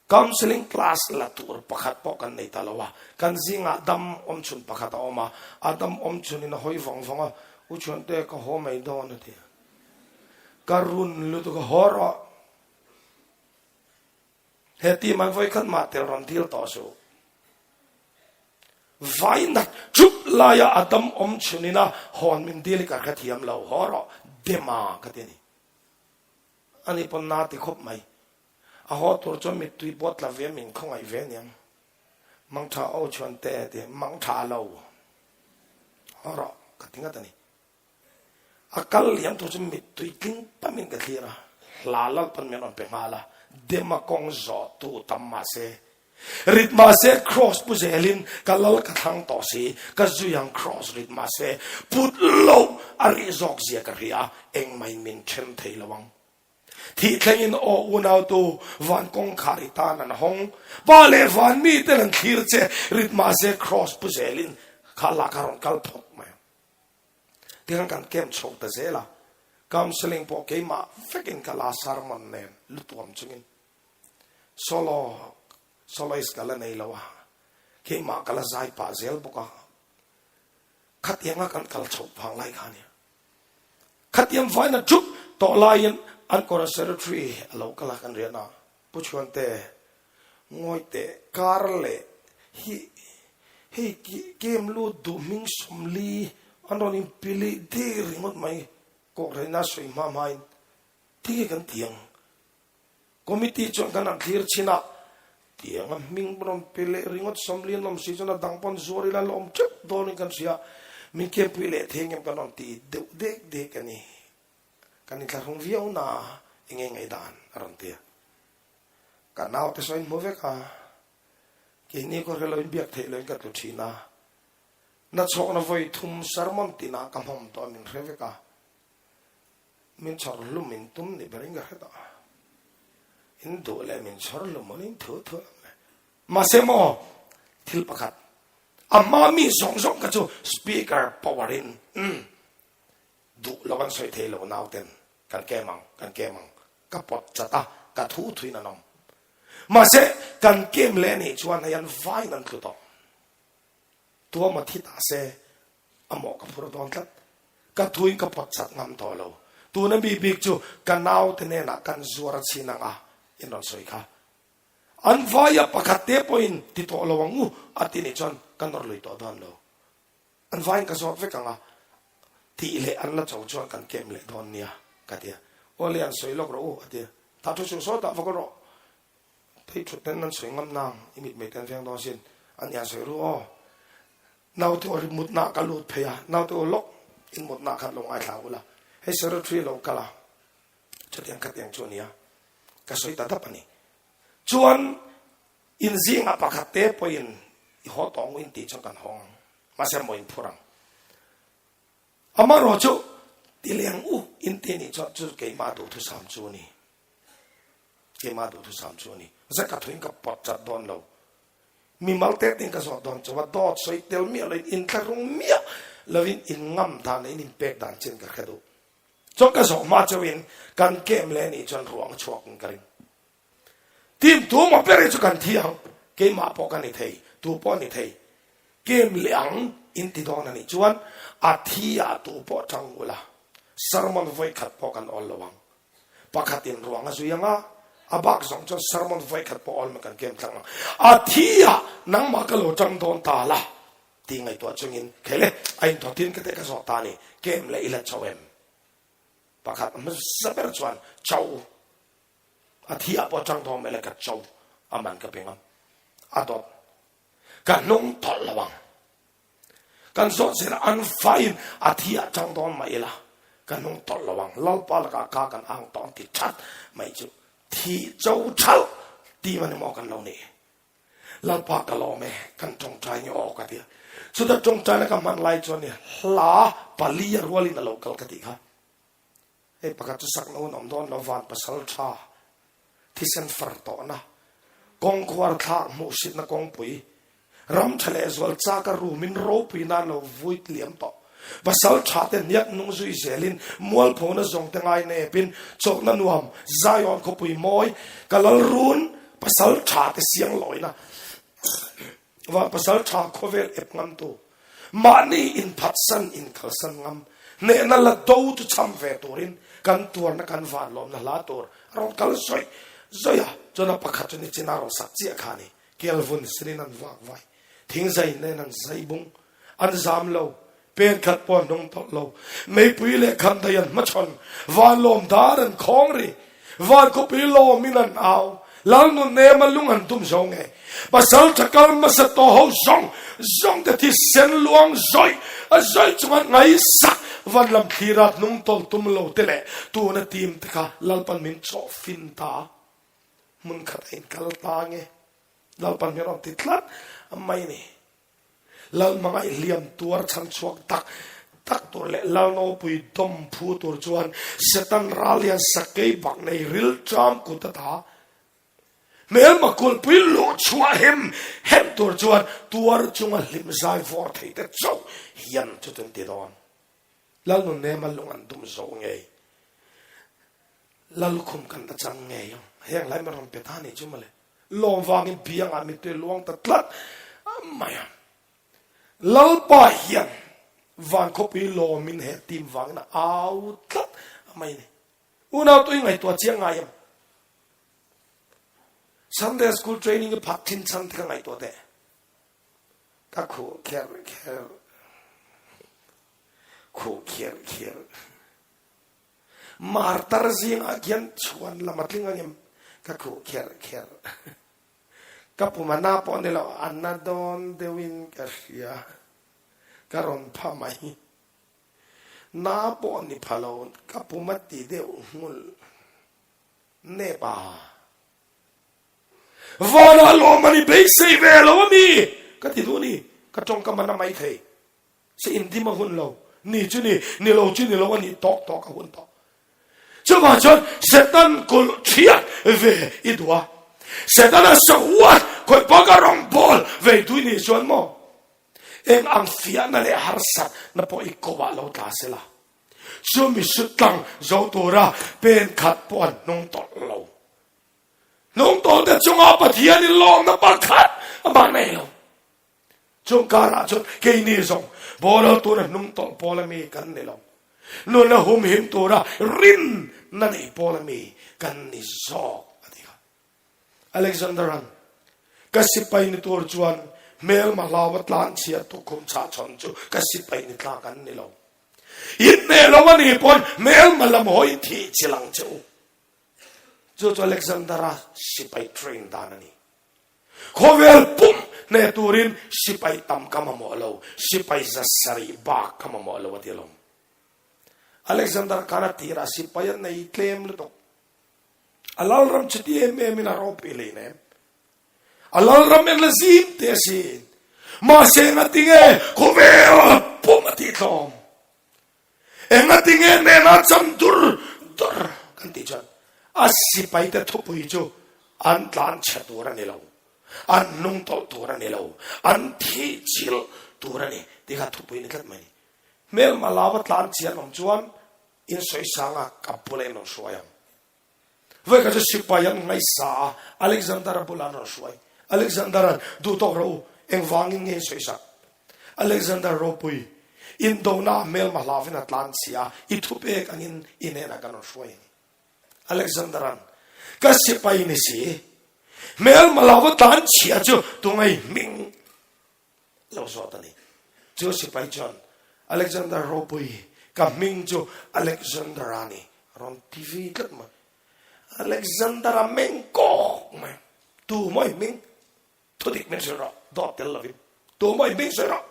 Counselling class la tur pakhat pawh kan nei ta lo a, kan zingah dam awm chhun pakhat a awm a, a dam awm chhunin a hawi vawng vawng a, U Chhuante ka haw mai dawn a ti a, ka run lutuk a, haw rawh, he team an vawikhat mah tel rawn dil tawh suh. Vai nat thup laia a dam awm chhunin a hawn min dil hi ka hrethiam lo, haw rawh, Dema ka ti a ni. Ani pawn na ti khawp mai. A haw tur chuan mittui pawh tla ve min khawngaih ve aniang. Mangtha aw chuan te a ti, mangtha lo. Haw rawh, ka ti ngat a ni. A kal liam tur chu mittui tling pamin ka thlir a, hla lal pawn min rawn pe nghal a, Dema kawng zawh tu tam mah se, rit mah se Kraws pu zelin ka lal ka thlang tawh si, ka zui ang Kraws rit mah se, put loh a rih zawk zia ka hria, engmah in min then thei lo ang. Thih thlengin aw unautu van kawngkhar i tan an hawng. Pa leh van mi ten an thlir che rit mahse Kraws pu zelin kha lak a rawn kal phawt mai ang. Tikhan kan camp chho ta zel a, counselling pawh keimah vekin ka la sermon nen lutuam chungin solo soloist ka la nei lo a, keimah ka la zai pah zel bawk a, khatianga kan kal chhoh vang lai kha ania. Khatiang vaina thup tawh laiin an kawra secretary a lo kal a kan rian a, Pu Chhuante, ngawi teh kar leh hi hei game lut duh hming 40 an rawn inpi leh dek ringawt mai kawhreina sawi hma hmain tinge kan ti ang? Committee chuan kan han thlir chhin a, tiang a hming rawn pe leh ringawt 40 an awm si chuan a dang pawn zuar ila la awm teuh dawnin kan hria, min kempui leh thei engem kan rawn ti deuh dek dek a ni. Kan inthlahrung viau na enge ngaihdan a rawn ti a. Ka naute saw in hmu vek a, keini kawr hre loin biak theih loin ka tlu thin a, nachhawkna vawi thum sermon tinah ka hmawm tawh a min hre vek a. Min chhawr hlum in tum ni berin ka hre tawh. In duh leh min chhawr hlum awlin thu thu lam le. Mahse maw thil pakhat a hma mi zawng zawng kha chu speaker power in umm duh lo an sawi thei lo nauten kan kem ang kan kem ang ka pawt chat a ka thu thuin an awm. Mahse kan kem leh nih chuan hei an vain an tlu tawh. Tuama thi ta se a mawh ka phur dawn tlat. Ka thuin ka pawt chat ngam tawh lo. Tuna mi bik chu ka naute hnenah kan zuar a chhin ang a, in rawn sawi kha. An vaia pakhat te pawhin ti tawh lo ang u a ti nih chuan ka nawr lui tawh dawn lo. An vaiin ka zawt vek ang a, tih leh an la cho chuan kan kem leh dawn nia ka ti a. Aw le an sawi lawk rawh u a ti a. Tah thu suh sawtah va kal rawh. Phei thut ten an sawi ngam nang i mitmei ten veng dawn sin an ian sawi ru aw. Naute aw ri mutna ka lut phei a, naute aw lawk in mutna khan lo ngaithla ula. Hei secretary lo kal a, chutiang khatiang chu a nia, ka sawi ta dap a ni. Chuan in zingah pakhat te pawhin i haw tawng in tih chuan kan hawng ang, mahse maw in phur ang. Amaherawhchu ti leng u in ti nih chuan chu keimah duhthusam chu a ni. Keimah duhthusam chu a ni. Zet ka thuin ka pawt chat dawn lo. Mimal te tin ka zawh dawn chauh a, dawt sawi tel miah loin inthlahrung miah loin in ngam dan leh in inpek dan chin ka hre duh. Chuan ka zawh hma chauhin kan kem leh nih chuan ruang a chhuak in ka ring. Team tu maw ber hi chu kan thi ang, keimah pawh ka ni thei, tu pawh ni thei. Kem leh ang in ti dawn a nih chuan a thi ah tu pawh tang ula, sermon vawi khat pawh kan awl lo ang. Pakhatin ruang a zui ang a, a bak zawng chuan sermon vawi khat pawh awl mai kan kem tlang ang. A thi ah nangmah ka lo tang dawn ta la tih ngaihtuah chungin khele a inthawtin ka teh ka zawh ta a ni, kem leh i la cho em? Pakhat hmasa ber chuan cho, a thi ah pawh tang dawn mai la ka cho, a man ka pe ngam, a dawt ka hnung tawlh lo ang. Kan zawt zir an faiin a thi ah tang dawn mah ila ka hnung tawlh lo ang, Lalpa lakah ka kan ang tawh ang ti that mai chu. Thih cho thalh team a ni maw kan lo nih. Lalpa ka lawm e, kan tawngtai nge aw ka ti a. Chuta tawngtaina ka hman lai chuan ni hla pali a rualin a lo kal ka tih kha. Hei pakhat chu sak lo an awm dawn lo van pasal tha thisen far tawhna kawng khuar thlak hmuhsitna kawngpui ram tha leh zual chak a rumin ropui nan lo vui liam tawh pasal tha te hniak nung zui zelin mualphona zawng te ngai nepin chawlhna nuam Zion khawpui mawi ka lal run pasal tha te siang lawina Van pasal tha khawvel ep ngam tu, mahni inphatsan inkalsan ngam, hnehna la do chu cham ve turin kan tuarna kan van lawmna hla tur a rawn kal zawih zawih a, chuan a pakhat chu nichin a rawn sak chiah kha a ni. Kelvun sinin an vak vai, thingzai nen an zai bung, an zam lo, Pen khat pawh an hnung tawlh lo. Meipui leh khandai an hmachhawn. Van lawm dar an khawng ri. Van khawpui lawmin an au. Lal nun nema lung an tum zo nge. Pasal tha kal hmasa tawh ho zawng zawng te thisen luang zawih a zawih chunga ngaihsak van lam thlira hnung tawlh tum lo te leh tuna team te kha Lalpan min chawh fin ta. Hmun khat a inkal ta nge. Lalpan min rawn ti tlat mai ni. Lalhmangaih hliam tuar chhan chhuak tak tak tur leh Lalnopui dawm phu tur chuan Satan ral hian sakei bak nei ril ṭam kut a ta. Hmelma kulhpui luh chhuah hem hem tur chuan tuar chunga hlim zai vawr thei te chauh hian chu chun ti dawn. Lalnunema lung an dum zo ngei. Lallukhum kan la chang ngei ang. Heng lai min rawn pe ta ni chu mawle. Lawm vangin biangah mittui luang ta tlat mai a. Lalpa hian van khawpui lawmin he team vangin a au tlat mai a ni. Unau tui ngaihtuah chiang ngai em? Sunday school training i phat thin chhan te ka ngaihtuah teh. Ka khuh kher kher. Khuh kher kher. Martar zingah khian chhuan lam a tling angem ka khuh kher kher. Ka pum a na pawh ni lo, a na dawn deuhin ka hria. Ka rawn pha mai. Na pawh ni pha lo, ka pum a ti deuh nghulh nep a. Vanah lawm a ni beisei ve lo a mi? Ka ti duh ni, ka tawngkam a na mai thei. Se indim a hun lo, ni chu ni, ni lo chu ni lo a nih tawk tawk a hun tawh. Chuvang chuan Satan kulh thiat ve i duh a, Satan a sahuat khawih pawh ka rawngbawl ve tui ni chuan maw? Eng ang fiahna leh harsat na pawh i ko ah lo tla sela, chumi sutlang zo tura pen khat pawh an hnung tawlh lo. Hnung tawlh te chungah Pathian in lawmna pakhat amah nei lo. Chung karah chuan keini zawng boral tura hnung tawlh pawl ami kan ni lo. Nuna humhim tura rinna nei pawl ami kan ni zawk a ti kha. Alexander-a'n ka sipai ni tur chuan hmelma hlaua tlan chhia tukkhum chhahchhawn chu ka sipai ni tlak an ni lo. Inhneh lo a nih pawn hmelma lam hawi thih chilh ang che u. Chu chu Alexander-a sipai train dan a ni. Khawvel pum hneh turin sipai tam ka mamawh lo, sipai 700 bak ka mamawh lo a ti alawm. Alexander khan a tirah sipai a nei tlem lutuk. A lalram chuti em em in a ropui hlei nem. A lalram en la zim te asin. Mahse engatinge khawvel pum a tihtlawm. Engatinge nena cham dur dur kan tih chuan a sipaite thupui chu an tlan chhe tur a ni lo, an hnung tawlh tur a ni lo, an thih chilh tur a ni tih kha thupui ni tlat mai a ni. Hmelma lava tlan chian awm chuan in sawisanga ka bula in rawn hruai ang. Vawikhat chu sipai an ngaisa a, Alexander-a bulah an rawn hruai. Alexander-a'n, Duh tawk rawh u, engvangin nge in sawisak? Alexander ropui, indona hmelma hlauvin a tlan chhia a, i thupek angin i hnenah kan rawn hruai a ni. Alexander-a'n, Ka sipai ni si, hmelma hlauva tlan chhia chu tungai hming lo zawt a ni. Chu sipai chuan, Alexander ropui, ka hming chu Alexander-a ni, a rawn ti vi tlat mai. Alexander-a meng kawk mai. Tu maw i hming? Thudik min hrilh rawh, dawt tel lovin. Tu maw i hming sawi rawh?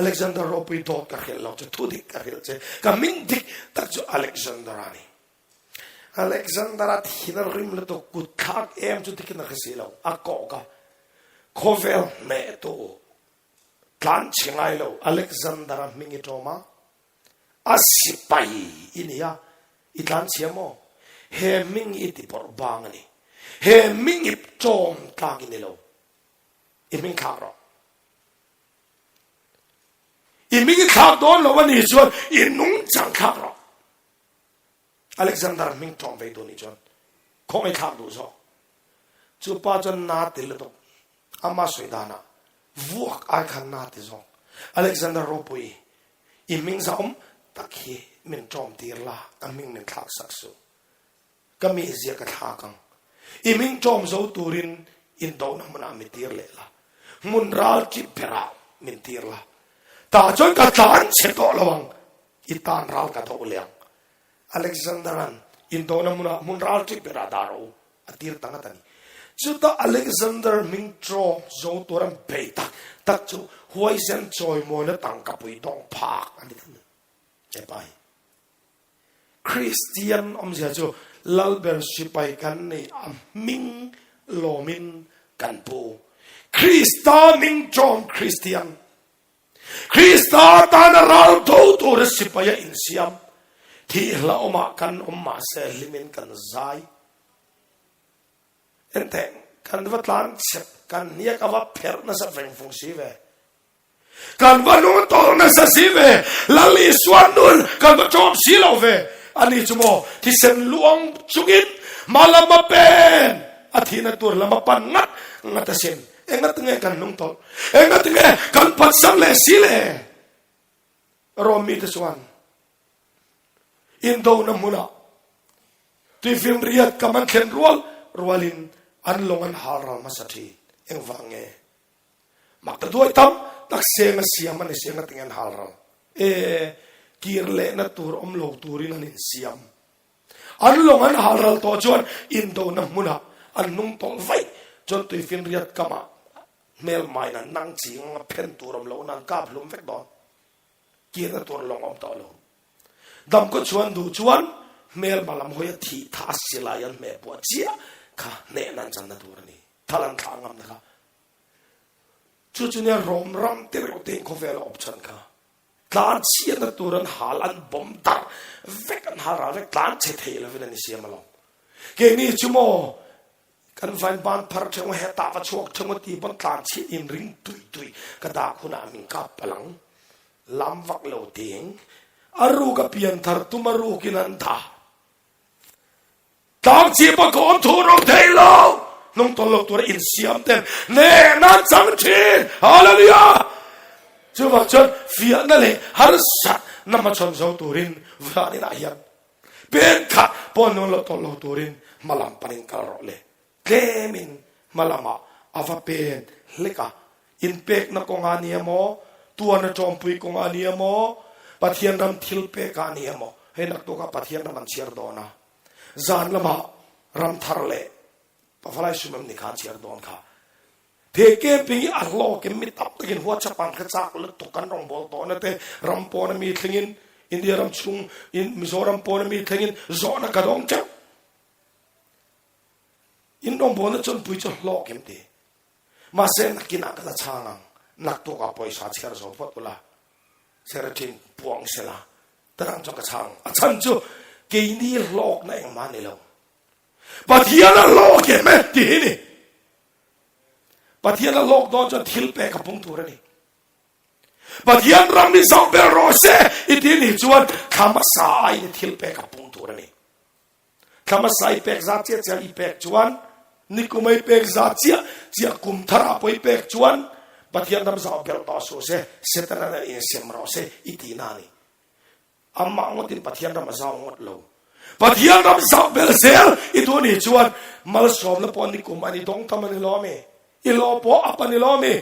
Alexander ropui dawt ka hrilh lo che, thudik ka hrilh che. Ka hming dik tak chu Alexander-a ni. Alexander-a thin a rim lutuk kut thlak em chu tikin a hre si lo, a kawk a, khawvel hnehtu tlan chhe ngai lo Alexander-a hming i ṭawm a, a sipai i ni a, i tlan chhia maw? He hming i ti bawrh bang a ni. He hming i ṭawm tlak i ni lo. I hming thlak rawh. I hming i thlak dawn lo a nih chuan i nungchang thlak rawh. Alexander hming ṭawm vei duh nih chuan khawngaih thlak duh zawk. Chu pa chuan na ti lutuk. Ama sawi danah vuak ai khan na ti zawk. Alexander ropui, i hming zahawm tak hi min ṭawm tir la, ka hming min thlak sak suh. Ka mizia ka thlak ang. I hming ṭawm zo turin indona hmunah mi tir leh la, hmun ral kip berah min tir la. Tah chuan ka tlan chhe tawh lo ang, i tan ral ka do leh ang. Alexander-a'n indona hmunah hmun ral kip berah dah rawh u, a tir ta ngat a ni. Chutah Alexander hming ṭawm zo tur an bei tak tak chu huaisen chawimawina tangkapui dawng phak a ni ta ni. Hepa hi. Kristian awmzia chu Lalber sipai kan nei a hming lawmin kan pu. Krista hming ṭawm Kristian. Krista tana ral do tura sipai a insiam. Thih hlauhawmah kan awm mahse hlimin kan zai. Enteh, kan va tlan chep, kan hniak a va pherh nasa veng fung si ve. Kan va nun tawh nasa si ve, Lal Isua nun kan va ṭawm si lo ve. Ani chu maw thisen luang chungin hma lam a pen, a thihna tur lam a pan ngat ngat asin. Engatinge kan nung tawh? Engatinge kan phatsan leh si le? Rom mite chuan indona hmunah tuifinriat kam an thlen rual rualin an lawng an hal ral hmasa ṭhin. Engvang nge? Mak ta duai tam tak seng a siam a ni seng a tinge an hal ral e kir lehna tur awm lo turin an insiam. An lawng an hal ral tawh chuan indona hmunah an hnung tawlh vaih chuan tuifinriat kamah hmelmain an nang ching anga phen tur awm lohna an kap hlum vek dawn. Kirna tur lawng awm tawh lo. Damkaw chuan duh chuan hmelma lam hawi a thih tha a silai an hmeh puah chiah kha hnehna an channa tur a ni. Thal an thlah ngamna kha. Chu chu nia Rom ram te reuh te in khawvel a awp chhan kha. Tlan chhiatna tur an hal an bawm darh vek an hal ral vek tlan chhe thei lovin an i siam alawm. Keini chu maw kan vain ban phar theuh a hetah va chhuak theuh a ti pawn tlan chhiat in ring tui tui ka dak hunah min kap palang lam vak lo ding a ruk a pian thar tum a rukin an dah. Tlang chip a ka awm thur awm thei lo. Hnung tawl lo tura insiam ten hnehna an chang thin. Hallelujah! Chuvang chuan fiahna leh harsat na hmachhawn zo turin van inah hian pen khat pawh hnung lo tawl lo turin hmalam panin kal rawh le. Tlemin hmalamah a va pen hlek a, inpekna kawngah a ni emaw, tuana ṭawmpui kawngah a ni emaw, Pathian ram thil pekah a ni emaw, hei naktukah Pathian ram an chhiar dawn a. Zan lamah ram thar leh pavalai sum em ni kha an chhiar dawn kha. He camping hi a hlawkin mi tam takin WhatsApp an hre chak lutuk kan rawngbâwl tawhna te ram pawna mi thlengin India ram chhung in Mizoram pawna mi thlengin zawhna ka dawng teuh. In rawngbâwlna chuan pui chu hlawk em ti. Mahse nakinah ka la chhang ang. Naktukah pawisa chhiar zo phawt ula. Secretary puang sela. Tarang chuan ka chhang. A chhan chu keini hlawkna engmah a ni lo. Pathian a hlawk em e tih hi ni. Pathian a hlawk dawn chuan thil pek a pung tur a ni. Pathian ram hi zauh ber rawh se i tih nih chuan thla hmasa aiin thil pek a pung tur a ni. Thla hmasa i pek zat chiah chiah i pek chuan nikum i pek zat chiah chiah kum thar ah pawh i pek chuan Pathian ram zauh ber tawh suh se, Setana nen insem rawh se i tihna a ni. Amah ngawtin Pathian ram a zau ngawt lo. Pathian ram zauh bel zel i duh nih chuan malsawmna pawh nikum a ni dawng tam a ni lo ami? I hlawh pawh up a ni lo ami?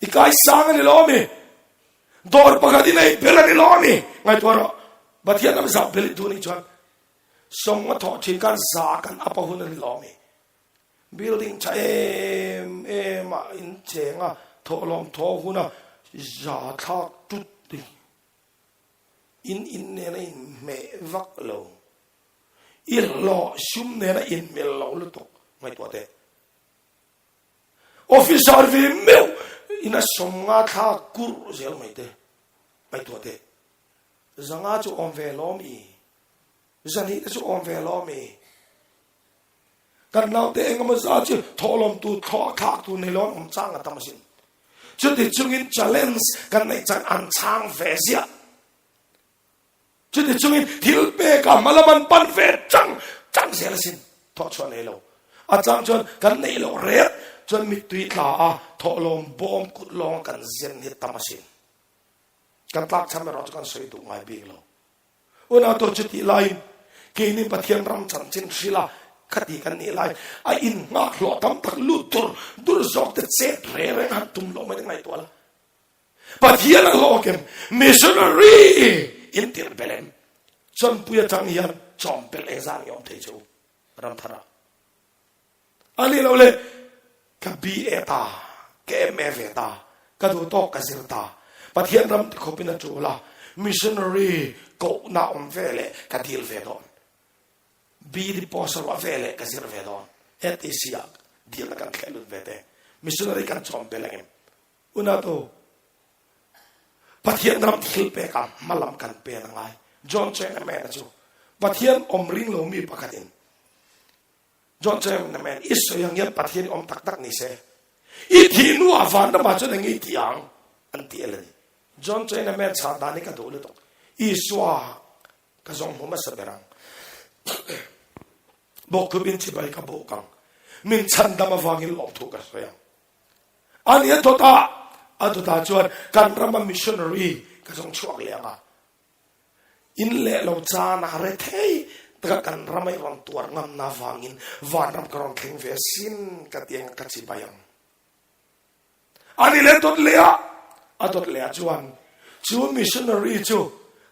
I kaisang a ni lo ami? Dawr pakhat i neih bel a ni lo ami? Ngaihtuah rawh. Pathian ram zauh bel i duh nih chuan sawng a thawh thin khan za kan up a hun a ni lo ami? Building tha em em ah in cheng a, thawhlawm thaw hun a za thlak tut ding. In in nena inhmeh vak lo. I hlawh sum nena inmil lo lutuk ngaihtuah teh. Officer ve meuh in a 50 thla kurh zel mai te ngaihtuah teh. 500 chu awm ve lo mi? 200 te chu awm ve lo mi? Kan naute engemaw zat chu thawhlawm tur thlawh thlak tur nei lo an awm chang a tam asin. Chuti chungin challenge kan neih chan an chhang ve ziah. Chuti chungin thil pek a hmalam an pan ve chang chang zel asin. Thawh chhuah nei lo. A chang chuan kan neih loh ret chuan mittui tla a thawhlawm bawm kut lawng kan zen hi tam asin. Kan tlak cham erawh chu kan sawi duh ngai bik lo. Unau tur chu tih laiin keini Pathian ram chanchin hrila khati kan nih lai a in nghak hlawh tam tak lut dur dur zawk te chet re reng han tum loh mai te ngaihtuah la. Pathian a hlawk em? Missionary in tirh belh em? Chawnpui atang hian chawm belh engzah nge awm thei che u Ramthar ah? A nih loh le, ka BA ta, ka MA ve ta, ka duh tawk ka zir ta, Pathian ram ti khawpin a tul a, missionary kohna awm ve leh ka dil ve dawn. BD post a ruah ve leh ka zir ve dawn. ATC ah dilna kan thleh lut ve te. Missionary kan chawm bel engem? Unautu, Pathian ram thil pek ah hmalam kan pen a ngai. John Chengmena chu Pathian awm ring lomi pakhatin John Chengmen, I sawi ang hian Pathian i awm tak tak ni se, i thih hnuah van ramah chuan eng nge i tih ang? an ti el a ni. John Chengmen chhan dan hi ka duh lutuk. Isua ka zawng hmu hmasa ber ang. Bawkthupin chibai ka buk ang. Min chhandam avangin lawmthu ka sawi ang. Ani a dawt a, a dawtah chuan kan rama missionary ka zawng chhuak leh ang a. In leh lo chan a re thei taka kan ram a i rawn tuar ngamna avangin vanram ka rawn thleng ve asin ka ti ang ka chibai ang. Ani leh dawt leh a, a dawt leh ah chuan chu missionary chu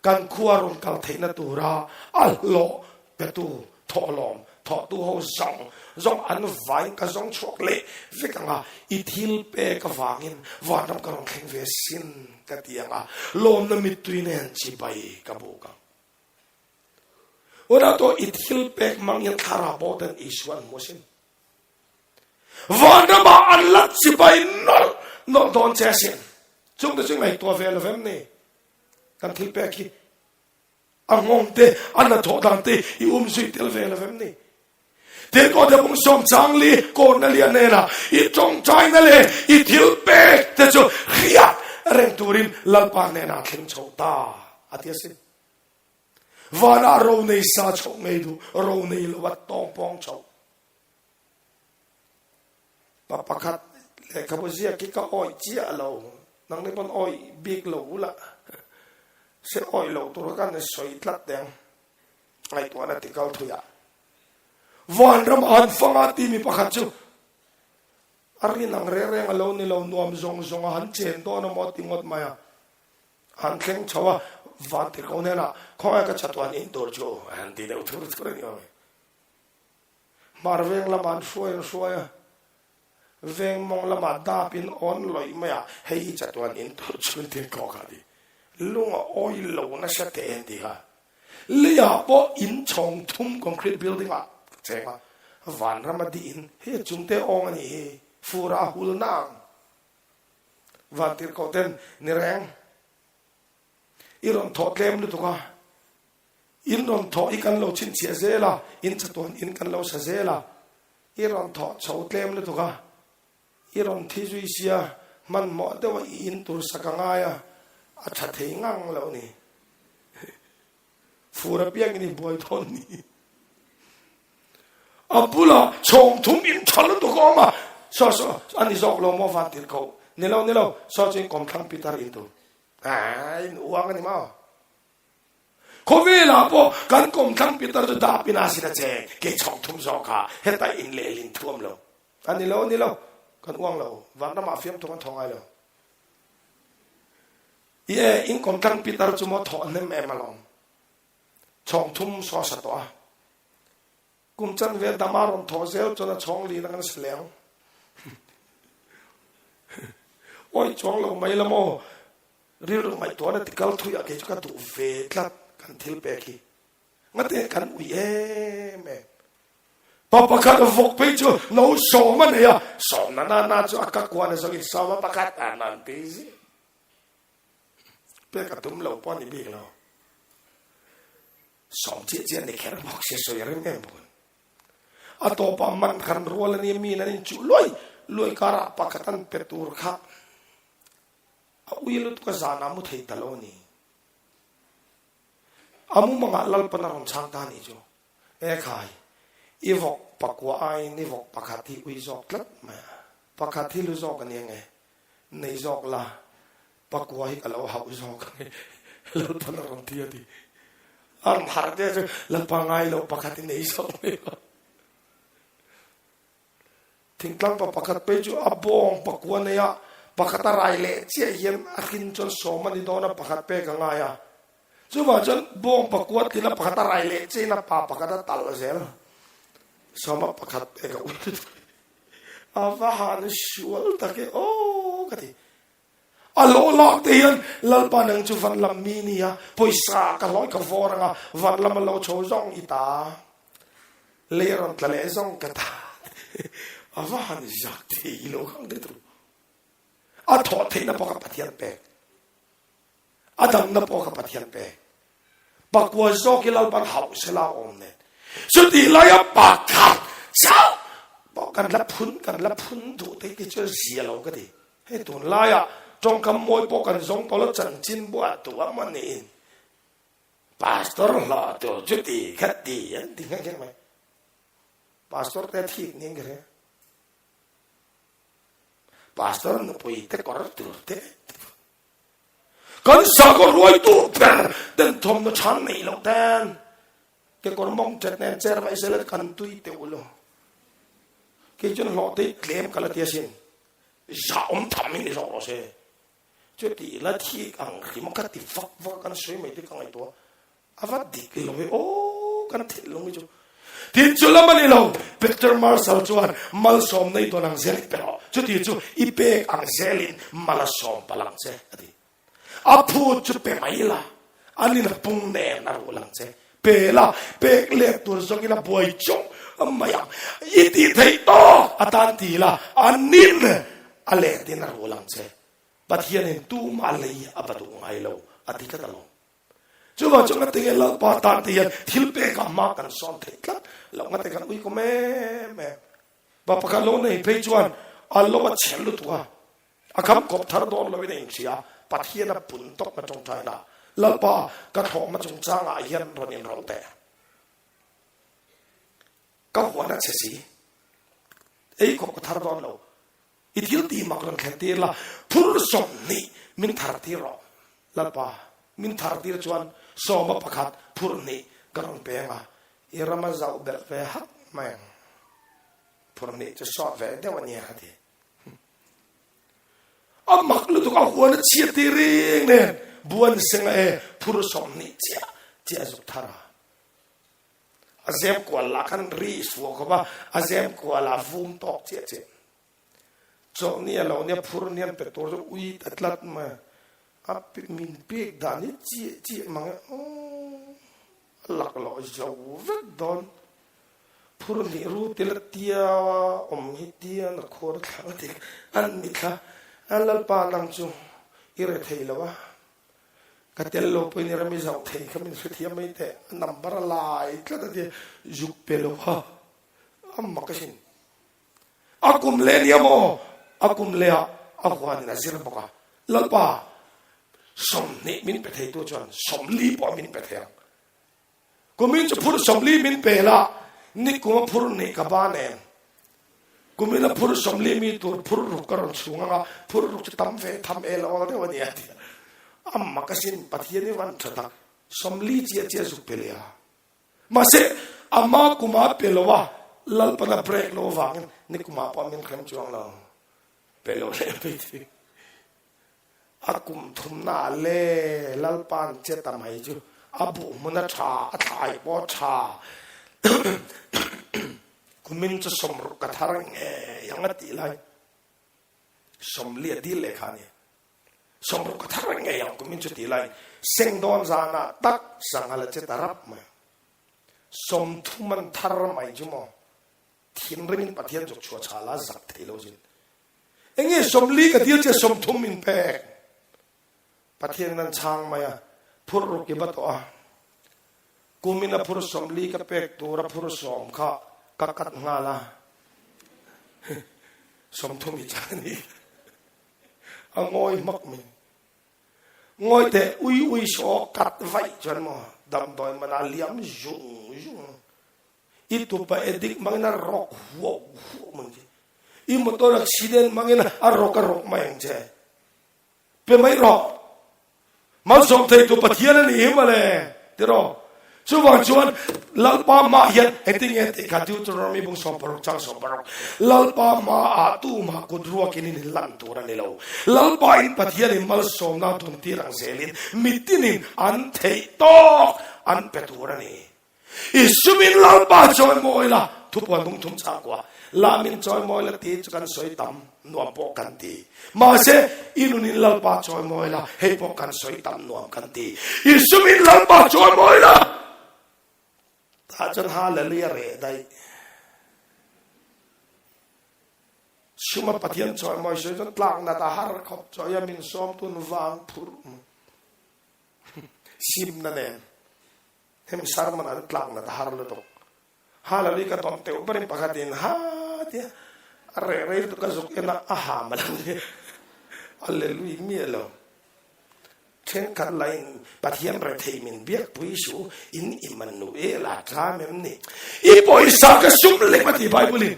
kan khua rawn kal theihna tura a hlawh petu thawhlawm thawhtu ho zawng zawng an vain ka zawng chhuak leh vek ang a, i thil pek avangin vanram ka rawn thleng ve sin ka ti ang a, lawmna mittui nen chibai ka buk ang. Unau tawh i thil pek hmang hian thlarau pawh ten Isua an hmu asin. Vanramah an la chibai nawlh nawlh dawn che asin. Chungte chu ngaihtuah ve lo vem ni? Kan thil pek hi A nghawng te, a hnathawh dan te i um zui tel ve lo vem ni? Tirhkoh te bung 14 kawrna lian hnenah i tawngtaina leh i thil pek te chu hriat reng turin Lalpa hnenah a thleng chho ta a ti asin. Vanah ro nei sa chhoh ngei duh, ro nei lo a tawng pawng chho. Pa pakhat lehkhabu ziak hi ka awih chiah lo, nang ni pawn awih bik lo ula, se awih loh tur kha kan sawi tlat teh ang, ngaihtuahna ti kal thui ah. Vanram a han fang a timi pakhat chu a rin ang reng reng a lo ni lo, nuam zawng zawng a han chen dawn a maw ti ngawt mai a, han thleng chho a, van tirhkoh hnenah khawngaih ka chatuan in tur chu a han ti deuh thur thur a ni awm e. Hmar veng lamah an hruai an hruai a, veng mawng lamah dap in awn lawih mai a, hei hi chatuan in tur chu an ti kawk a ti. Lung a awi lo nasa teh an ti kha. Leiah pawh in chhawng thum concrete building ah cheng a, vanram a dih in hei a chungte awng a nih hi, fur ah a hul na ang. Van tirhkoh ten ni reng i rawn thawh tlem lutuk a. In rawn thawh i kan lo chhinchhiah zel a, in chatuan in kan lo sa zel a. I rawn thawh chho tlem lutuk a, i rawn thi zui sia, hmanhmawh deuh a i in tur sak a ngai a, a tha thei ngang lo ni. Fur apiangin i buai dawn ni. A bulah chhawng thum in tha lutuk a awm a, saw saw a ni zawk lo maw van tir ko. Ni lo ni lo, saw chu in kawmthlang Peter in tur. Aa in uang a ni maw? Khawvelah pawh kan kawmthlang Peter chu dapin a sin a che, kei chhawk thum zawk kha heta in lehlin thuam lo. A ni lo, a ni lo, kan uang lo, vanramah fiamthu kan thaw ngai lo. I e, in kawmthlang Peter chu maw thawh hnem em alawm. Chhawng thum saw sa tawh a. Kum chanve dama rawn thawh zel chuan a chhawng lin a kan sa leh ang. Awi chuang lo mai la maw? Rilru ngaihtuahna ti kal thui ah kei chu ka duh ve tlat kan thil pek hi. Ngate kan ui em em. Pa pakhat vawk phei chu no sawm a nei a, sawmna na na chu a ka kuan a zawng in sawm a pakhat a nan ti zia. Pek a tum lo pawh a ni bik lo. Sawm chiah chiah ni kher bawk sia sawi a rem em bawk. A tawpah man khan rual a nia mi in an inchuh luai luai karah pakhat an pe tur kha a ui lutuk a zanah mu thei ta lo a ni. A mumangah Lalpan a rawn chhang ta a nih chu. E khai, i vawk pakua aiin i vawk pakhat hi ui zawk tlat mai a, pakhat hi lu zawk a nia nge? Nei zawk la, pakua hi ka lo hauh zawk a ni. Lalpan a rawn ti a ti. A rawn harh te chu Lalpa ngai loh pakhat hi nei zawk mai a. Thingtlang pa pakhat phei chu a bawng pakua nei a, pakhat a rai leh chiah hian a hrin chuan sawm a ni dawn a, pakhat pek a ngai a. Chuvang chuan bawng pakua tlin a pakhat a rai leh chiah in a pa pakhat a talh zel. Sawm a pakhat pek a ui lutuk. A va han sual tak e aw ka ti. A hlawh lak te hian Lalpa nang chu van lam mi nia, pawisa ka hlawi ka vawr anga van lam a lo chho zawng i ta. Lei a rawn tla leh zawng ka ta. A va han zak thei lo khang te tur. A thawh theihna pawh kha Pathian pek. A damna pawh kha Pathian pek. Pakua zawk hi Lalpan hauh sela awm nen. Chutih laia pakhat chauh pawh kan la phun kan la phun duh te hi chu zia lo ka ti. Hei tunlaia tawngkam mawi pawh kan zawng tawh lo chanchin buah duh a maw niin Pastor hlawh tur chuti kha ti an ti nghe nghe mai. Pastor te thik niin ka hria. Pastor nupui te kawr tur te. Kan sakhaw ruaitu ber ten thawmhnaw chhan neih loh ten kekawr mawng ṭet nen cher mai sela kan tui teuh lo. Kei chuan hlawh te hi tlem ka la ti asin. Zah awm tham in ni zawk rawh se. Chuti la thik ang hrim a ka ti vak vak a kan sawi mai te ka ngaihtuah. A va dik lo ve aw kan thinlung hi chu. Tin chu lam a ni lo, Peter Marshall chuan malsawm nei dawn ang zel i pe rawh, chuti chu i pek ang zelin mal a sawm palh ang che a ti. A phut chu pe mai la, a nina pung nen a ruh lang che. Pe la, pek let tur zawngin a buai chawk mai ang. I tih theih tawk a tan ti la, a nin a letin a ruh lang che. Pathianin tumah lei a va duh ngai lo a ti tlat alawm. Chuvang chu ngate nge Lalpa tan te hian thil pek ah hma kan sawn theih tlat loh ngate kan ui kawm em em. Pa pakhat lo nei phei chuan a lo a chhel lutuk a, a kham kawp thar dawn loin a inhria a, Pathian a pun tawp na tawngtaina Lalpa ka thlawhma chungchang ah hian rawn inrawlh teh. Ka huan a chhe si. Ei khawp ka thar dawn lo. I thil tih mak rawn thlen tir la, phur 20 min thar tir rawh. Lalpa, min thar tir chuan sawma pakhat phur hnih ka rawn peng a, i ram a zauh belh ve hak mai ang. Phur hnih chu sawt ve deuh a nia a ti. A mak lutuk a huan a chhiat tir reng nen, buan senga e phur 20 chiah chiah a zuk thar a. A zem kual lah khan ri suah khawp a, a zem kual ah vum tawk chiah chiah. Chawlhni a lo nia phur nian pe tur chu ui ta tlat mai. A min pek dan hi chiah chiah mang e aww a lak loh zo vek dawn. Phur hnih ru til a tia awm hi tia na khuar thlang a ti an mithla a Lalpa nang chu i re thei lo a. Ka tel lo pawhin i ram i zoh thei kha min hrethiam mai teh, a number a lai tlat a tia zuk pe lo kha a mak asin. A kum leh nia maw? A kum leh ah a huanin a zir bawk a, Lalpa 20 min pe theitu chuan 40 pawh min pe thei ang. Kumin chu phur 40 min pe la, nikum a phur nih ka ba nen. Kumin a phur 40 mi tur phur ruk ka rawn chhung anga, phur ruk chu tam ve tham e lo ang deuh a ni a ti a. A mak asin Pathian i van tha tak, 40 chiah chiah zuk pe leh a. Mahse, ama kuma pe lo a, Lalpan a break lo avangin nikuma pawh min hrem chuang lo. Pe lo leh mai thei. A kum thumna ah le Lalpa'n che ta mai chu a buh hmun a tha, a thlai pawh a tha. Kumin chu sawmruk ka thar ngei ang a tih lai 40 a dil leh kha a ni. Sawmruk ka thar reng ngei ang kumin chu ti laiin seng dawn zanah tak sanghal a che ta rap mai. 30 an thar mai chu maw thinrimin Pathian chuk chhuah chhal a zak thei lo zin. Enge 40 ka dil che 30 min pek. Pathianin an chhang mai a, phur ruk i va tawh a. Kumin a phur 40 ka pek tur a phur sawm kha ka kat nghal a. 30 i chang a ni. A ngawi hmak mai. Ngawi teh ui ui saw kat vaih chuan maw damdawi man a liam zung zung. I tupa edik mangin a rawk huau huau mai che. I motor accident mangin a rawk a rawk mai ang che. Pe mai rawh. Malsawm theitu Pathian a ni hi mawle, tiraw? Chuvang chuan Lalpa hmaah hian engtin nge tih kha Deuteronomy bung 16 chang 16 Lalpa hmaah tumah kut ruakin in inlan tur a ni lo. Lalpa in Pathian in malsawmna a dawntir ang zelin mitinin an theih tawk an pe tur a ni. I sumin Lalpa chawimawi la, thupuan bung thum chhangkua lamin chawimawi la tih chu kan sawi tam nuam pawh kan ti. Mahse, i nunin Lalpa chawimawi la, hei pawh kan sawi tam nuam kan ti. I sumin Lalpa chawimawi la, tah chuan Hallelujah reh daih. Suma Pathian chawimawi sawi chuan tlak nat a har khawp chawi a min sawm tun vang phurh simna nen. Hemi sermon an tlak nat a har lutuk. Hallelujah ka tawn teuh berin pakhatin ha tia a reh rei lutuk a zuk en a a ha ma lo ni. Hallelujah miah lo. Thenkhat lain Pathian rethei min biak pui suh in Immanuel a tlam em ni? I pawisa ka sum lem a ti Bible in.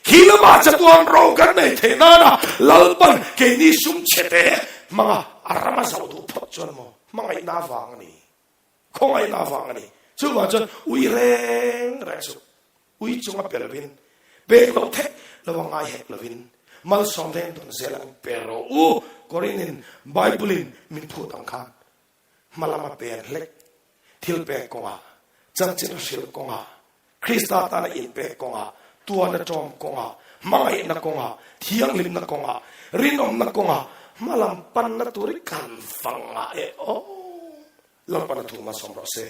Khi lamah chatuan ro kan nei theih nana Lalpan keini sum chhe te hmanga a ram a zoh duh phawt chuan maw hmangaihna avang a ni, khawngaihna avang a ni. Chuvang chuan ui reng reng suh, ui chunga pe lovin, pek loh thek lo a ngai hek lovin malsawm reng dawn zel ang pe rawh u. Korin-in Bible-in min phut ang khan hma lama pen hlek thil pek kawngah, chanchin hrilh kawngah, Krista tana inpek kawngah, tuana ṭawm kawngah, hmangaihna kawngah, thianghlimna kawngah, rinawmna kawngah hmalam panna tur i kan fang ngah e aw. Lalpana thu hmasawm rawh se.